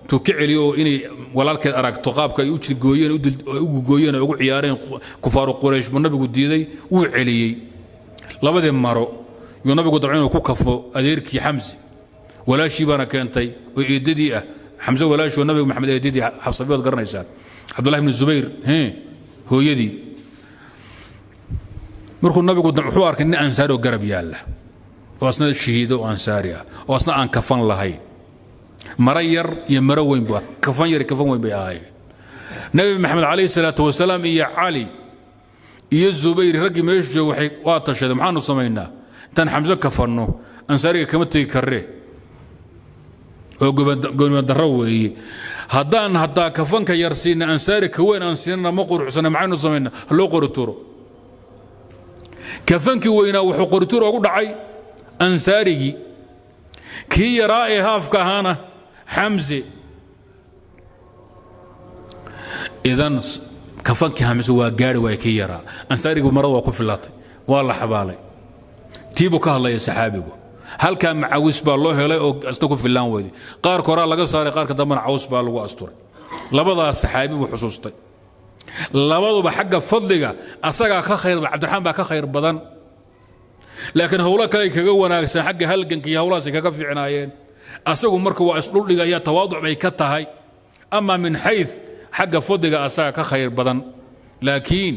intuu ka celiyo oo inay walaalkeed aragto qaabka ay u jirgooyeen, u gugooyeen oo ugu ciyaareen kufaaru Quraysh buu nabigu diiday, wuu celiyey labadii maro. Yuu nabigu dabca inuu ku kafo adeerkii Xamsi, walaashii baana keentay oo eedadii ah, Xamse walaashii oo nabiga Maxamed eedadii Xabsabi waad garanaysaan, Cabdullahi ibni Zubayr hooyadii. Markuu nabigu wuxuu arkay nin ansaari oo garab yaalla oo asna shahiido oo ansaari ah oo asna aan kafan lahayn, maro yar iyo maro weyn bu, kafan yar iyo kafan weyn bay ahaayeen. Nabi Maxamed calayhi salaatu wasalaam iyo Cali iyo Zubayr raggii meesha jooga waxay waa tashadeen, maxaanu samaynaa intaan Xamse kafanno ansaariga kama tegi karre oo gobonimo darro weeye, haddaan haddaa kafanka yar siina ansaari ka weyn aan siinana ma quruxsana, maxaynu samaynaa? Ha loo qorituro. Kafankii weynaa wuxuu qorituur ugu dhacay ansaarigii, kii yaraa ee haafka ahaana Xamse. Idan kafankii Xamse waa gaari waay kii yaraa, ansaarigu marada waa ku filatay, waa la xabaalay. Tii buu ka hadlaya saxaabigu. Halkaa macawis baa loo helay oo asna ku fillaan weyday, qaarka horaa laga saaray, qaarka dambena caws baa lagu asturay. Labadaas saxaabi buu xusuustay, labaduba xagga fadliga asagaa ka khayr, Cabdiraxmaan baa ka khayr badan, laakiin howlo kale kaga wanaagsan xagga halganka iyo howlahaasay kaga fiicnaayeen. Asagu marka waa isdhuldhigaya, tawaaduc bay ka tahay. Ama min xay xagga fadliga asaga ka khayr badan, laakiin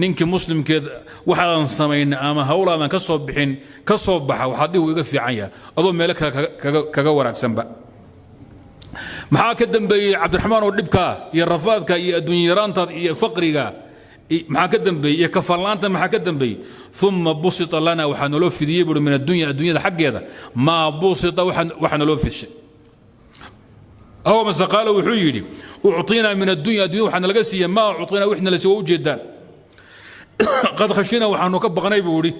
ninkii muslimkeed waxaadan samaynin ama howlaadan ka soo bixin ka soo baxa waxaad dhihi iga fiican yahay adoo meelo kale kaga wanaagsanba. Maxaa ka dambeeyey Cabdiraxmaan oo dhibkaa iyo rafaadka iyo adduunyaraantaad iyo faqriga Maxaa ka dambeeyey iyo kafanla'aanta maxaa ka dambeeyey? Uma busita lana, waxaa naloo fidiyey buuri, min addunya, adduunyada xaggeeda, maa busita, waxa naloo fidshay. Aw mase qaala, wuxuu yidhi, ucطinaa min addunya, addunya waxaa nalaga siiyey, maa ucطinaa, wix nala siiye. Waa ujeedaan, qad khashina, waxaanu ka baqnay buu idhi,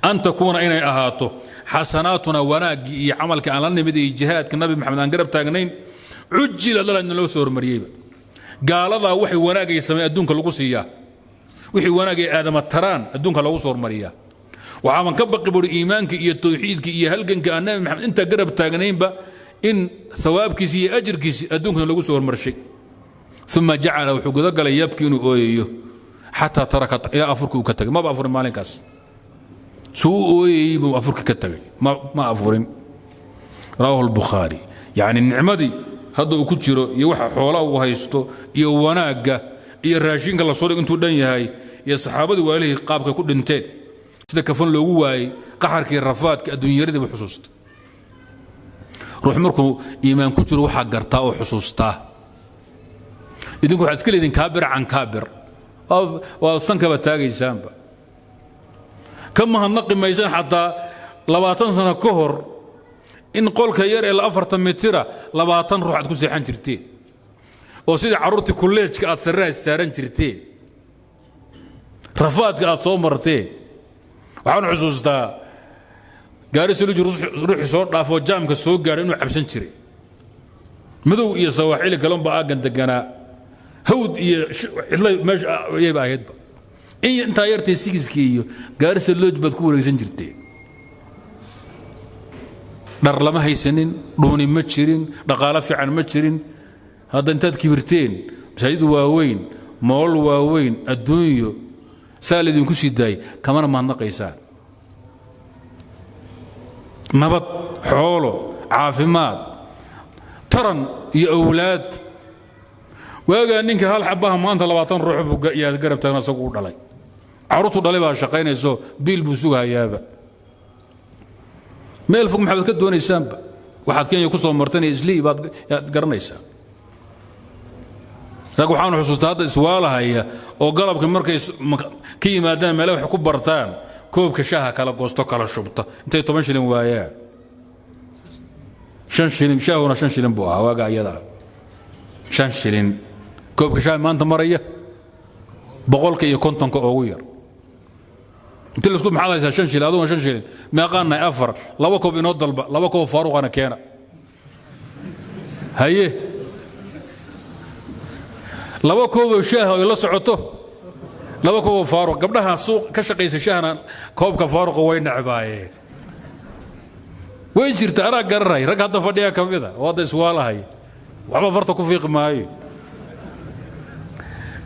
an takuuna, inay ahaato, xasanaatuna, wanaaggii iyo camalkii aan la nimid iyo jihaadka Nabi Maxamed aan garab taagnayn, cujila lana, naloo soo hormariyeyba. Gaaladaa waxay wanaagay samey adduunka lagu siiyaa, wixii wanaagay aadama taraan adduunka loogu soo hormariyaa. Waxaaban ka baqi buuri iimaanka iyo tawxiidka iyo halganka aan Nabi Maxamed intaa garab taagnaynba in thawaabkiisi iyo ajirkiisi adduunkana lagu soo hormarshay. Uma jacala, wuxuu gudagalay, yabki, inuu ooyayo, xataa taraka, ilaa afurkii uu ka tagay. Maba afurin maalinkaas. Suu u ooyayey buu afurkii ka tagay, ma afurin. Rawaahu Albukhaari. Yacni nicmadii hadda uu ku jiro iyo waxa xoolaha uu haysto iyo wanaagga iyo raashinka la soo dhig intuu dhan yahay iyo saxaabadii waalihii qaabkay ku dhinteen, sida kafan loogu waayey, qaxarkii, rafaadka, adduunyaradii buu xusuusta. Ruux markuu iimaan ku jiro waxaa gartaa oo xusuustaa. Idinku waxaad iska leediin kaabir can kaabir, waa sankaba taagaysaanba, ka mahadnaqi maysaan xataa 20 sano ka hor in qolka yar ee 40 mitira 20 ruux aad ku seexan jirteen oo sidii carruurtii kulleejka aad sarraha saaran jirteen, rafaadka aad soo marteen. Waxaan xusuustaa gaari soluji ruuxii soo dhaafoo jaamka soo gaadhay inuu cabsan jiray. Madow iyo sawaaxili kalunba aaggan deganaa, hawd iyo cidlay meesha ayayba ahaydba. In intaa yartay sigiskii iyo gaarisa looj baad ku wareegsan jirteen. Dhar lama haysanin, dhuuni ma jirin, dhaqaalo fiican ma jirin. Hadda intaad kibirteen, masaajid waaweyn, moolal waaweyn, adduunyo saa laydinku sii daayay, kamana mahadnaqaysaan. Nabad, xoolo, caafimaad, taran iyo awlaad. Waagaa ninka hal xabaha maanta 20 ruux buu yaa garab taagna, isagu u dhalay, carruurtu dhalay baa shaqaynayso, biil buu sugahayaaba. Meel fog maxaad ka doonaysaanba? Waxaad Kenya ku soo marteen islii baad yaad garanaysaa. Rag waxaan xusuustaa hadda iswaalahaya oo galabka markay ka yimaadaan meele wax ku bartaan, koobka shaaha kala goosto, kala shubta, intay 10 shilin waayaan, 5 shilin. Shaahuna 5 shilin buu ahaa waaga ayadaa, 5 shilin. Koobka shaaha maanta maraya 150-ka ugu yar. Inti laisku maxaad haysaa? 5 shilin, aduguna 5 shilin. Meeqaanahay? Afar. Laba koob inoo dalba, laba koob faaruqana keena. Haye, laba kooboo shaaha ay la socoto, laba kooboo faaruq. Gabdhaha suuq ka shaqaysa shaahna koobka faaruqa way necbaayeen. Way jirta, anaa garanay. Rag hadda fadhiya ka mida oo hadda iswaalahay, waxba farta ku fiiqi maayo.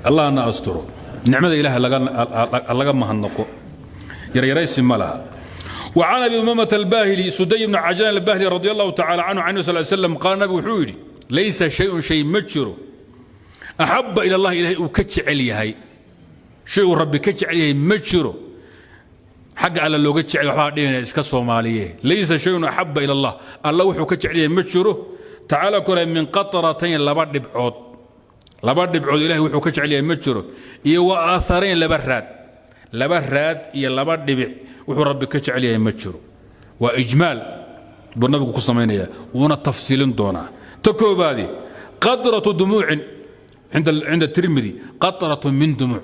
Allahna asturo. Nicmada Ilaah laga mahadnaqo, yaryaraysi ma laha. وعن أبي أمامة الباهلي سدي بن عجلان الباهلي رضي الله تعالى عنه عنه صلى الله عليه وسلم قال، نبي wuxuu yidhi: ليس شيء، shay ma jiro، أحب إلى الله، Ilahay uu ka jecel yahay. Shay uu Rabbi ka jecel yahay ma jiro, xagga Alla looga jecel. Waxbaa dhihinaya iska Soomaaliye. ليس شيء أحب إلى الله، Alla wuxuu ka jecel yahay ma jiro, tacaala kore, من قطرتين, laba dhibcood. Laba dhibcood Ilahay wuxuu ka jecel yahay ma jiro, iyo وأثرين, laba raad. Laba raad iyo laba dhibic wuxuu Rabbi ka jecel yahay ma jiro. Waa ijmaal buu nabigu ku samaynaya, wuuna tafsiilin doonaa. Ta koobaadi قطرة دموع، عند الترمذي قطرة من دموع،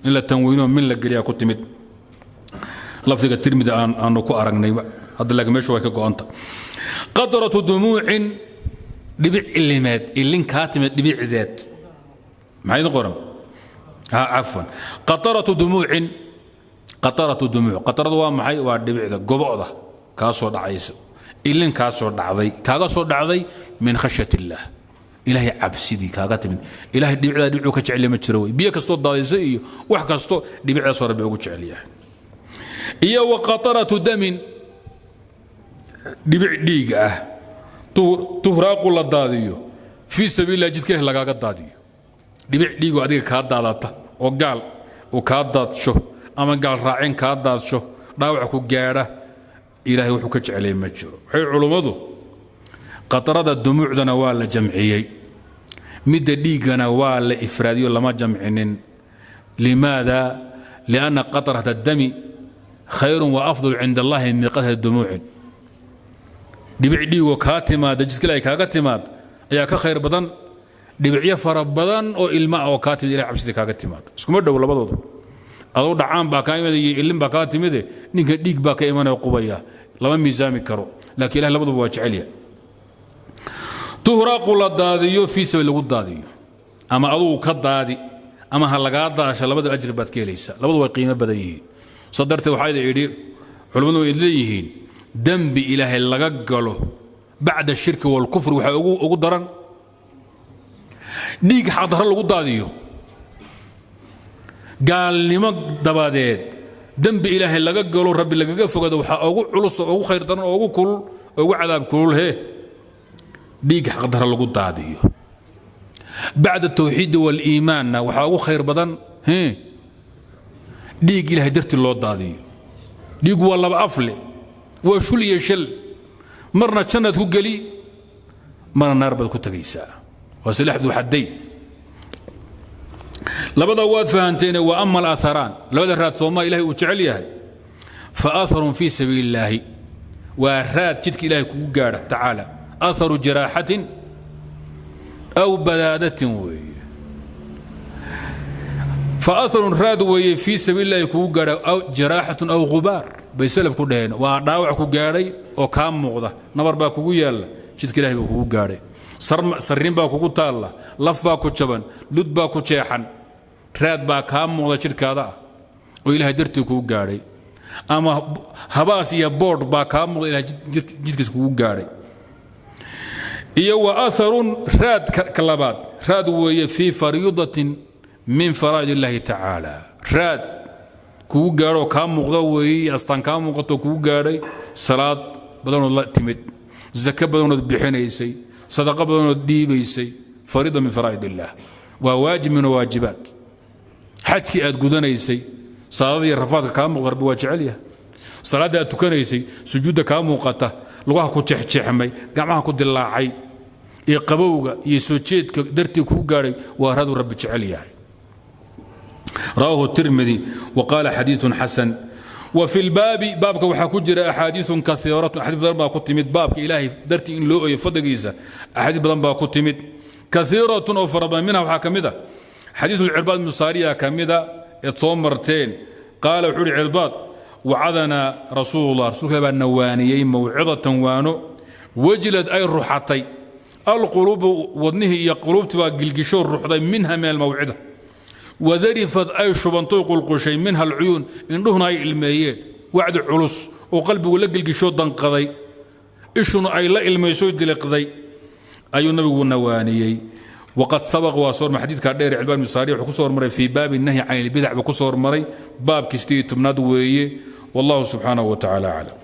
in la tanweyno min la geliyaa ku timid lafdiga Tirmidi aanu ku aragnay hadda, laakiin meeshu way ka go'anta. قطرة دموع, dhibic ilimeed, ilin kaa timid dhibicdeed. Maxay idin qoran? Cafwan, قطرة دموع. قطرة دموع, qataradu waa maxay? Waa dhibicda, gobo'da kaa soo dhacaysa, ilin kaa soo dhacday, kaaga soo dhacday من خشية الله, Ilaahay cabsidii kaaga timid. Ilahay dhibicdaa dhibicuu ka jecel ma jiro wey. Biyo kastoo daadaysa iyo wax kasto, dhibicdaasoo Rabbi ugu jecel yahay. Iyo وقطرة دم, dhibic dhiig ah, تهراق, la daadiyo, في سبيل الله, jidka Ilaah lagaaga daadiyo. Dhibic dhiigoo adiga kaa daadata oo gaal uu kaa daadsho ama gaal raaceen kaa daadsho, dhaawac ku gaadha, Ilaahay wuxuu ka jecelay ma jiro. Waxay culummadu, qatarada dumuucdana waa la jamciyey, midda dhiiggana waa la ifraadiyo, lama jamcinin. Limaada? Lianna qatrata dami khayrun wa afdal cinda allahi min qatrati dumuucin. Dhibic dhiigoo kaa timaada, jidka ilahay kaaga timaad, ayaa ka khayr badan dhibicyo fara badan oo ilma ah oo kaa timid ilahay cabsida kaaga timaada. Iskuma dhow labadooda. Adoo dhacaan baa kaa imid iyo ilin baa kaa timide, ninka dhiig baa ka imanaya qubaya, lama miisaami karo, laakiin ilahay labaduba waa jecel yahay. Tuhraaqu, la daadiyo, fii sabiil lagu daadiyo, ama adugu ka daadi ama ha lagaa daasha, labada ajri baad ka helaysaa, labadu way qiimo badan yihiin. Sa darteed waxaa idhi culimmadu way leeyihiin, dembi ilaahay laga galo bacda shirki walkufri waxaa ugu daran dhiig xaqdarro lagu daadiyo. Gaalnimo dabadeed dembi ilaahay laga galo, rabbi lagaga fogaado, waxaa ugu culus oo ugu khayr daran oo ugu kulul oo ugu cadaab kulul hee dhiig xaqdarro lagu daadiyo. Bacda tawxiidi waliimaanna waxaa ugu khayr badan hee dhiig ilaahay dartii loo daadiyo. Dhiigu waa laba afle, waa shul iyo shal, marna jannaad ku geli, marna naar baad ku tegaysaa. Waa silaxdu xaddayn. Labada waad fahanteene. Wa ama alaaharaan, labada raad soomaa ilahay uu jecel yahay, fa aharun fii sabiili illaahi, waa raad jidka ilahay kugu gaadha tacaala, aharu jiraaxatin aw badaadatin weeye. Fa aharun, raad weeye, fii sabiili illahi kugu gaadha, aw jiraaxatun aw ghubaar bay salafku dhaheen. Waa dhaawac ku gaadhay oo kaa muuqda, nabar baa kugu yaalla, jidka ilahay buu kugu gaadhay, sarrin baa kugu taalla, laf baa ku jaban, lud baa ku jeexan, raad baa kaa muuqda jidhkaada ah oo ilahay dartii kugu gaadhay, ama habaas iyo boodh baa kaa muuqda, ilahay jidhkiis kugu gaadhay. Iyo wa aharun, raad ka labaad, raad weeye fii fariidatin min faraa'id illaahi tacaala, raad kugu gaadhoo kaa muuqda weeye, astaan kaa muuqatoo kugu gaadhay, salaad badanood la timid, zako badanood bixinaysay, sadaqa badanood dhiibaysay, fariida min faraa'id illaah, waa waajib min waajibaat, xajkii aad gudanaysay, saadada iyo rafaadka kaa muuqda rabbi waa jecel yahay, salaadda aad tukanaysay, sujuudda kaa muuqata, lugaha ku jeexjeexmay, gacmaha ku dilaacay, iyo qabowga iyo soo jeedka dartii kuu gaadhay, waa raaduu rabbi jecel yahay. Rawaahu Tirmidi wa qaala xadiiثun xasan. Wa fi lbaabi, baabka waxaa ku jira, axaadiiثun kaiiratun, axaadiis badan baa ku timid baabka ilaahay dartii in loo oyo fadligiisa. Axaadiis badan baa ku timid, kaiiratun, oo fara badan. Minha, waxaa ka mid a xadiiثu Cirbaad ibnu Saariya ka mida eed soo marteen. Qaala, wuxuu uhi Cirbaad: wacadanaa rasuulullah, rasuulka baa nawaaniyey, mawcidatan, waano, wajilad, ay ruxatay, alquluubu, wadnihii iyo quluubtii baa gilgisho ruxday, minha, min almawcida, wadarifad, ay shubantoy, qulqushay, minha alcuyuun, indhuhuna ay ilmeeyeen. Wacdi culus oo qalbigu la gilgishoo danqaday, ishuna ay la ilmaysoy diliqday ayuu nabigu nawaaniyey. Waqad sabaq, waa soo hormaray xadiidka dheer. Cilbaan ibnu Saariya wuxuu ku soo hormaray fii baabi nahyi can ilbidac buu ku soo hormaray, baabkii 18aad weeye. Wallahu subxaanahu wa tacaala aclam.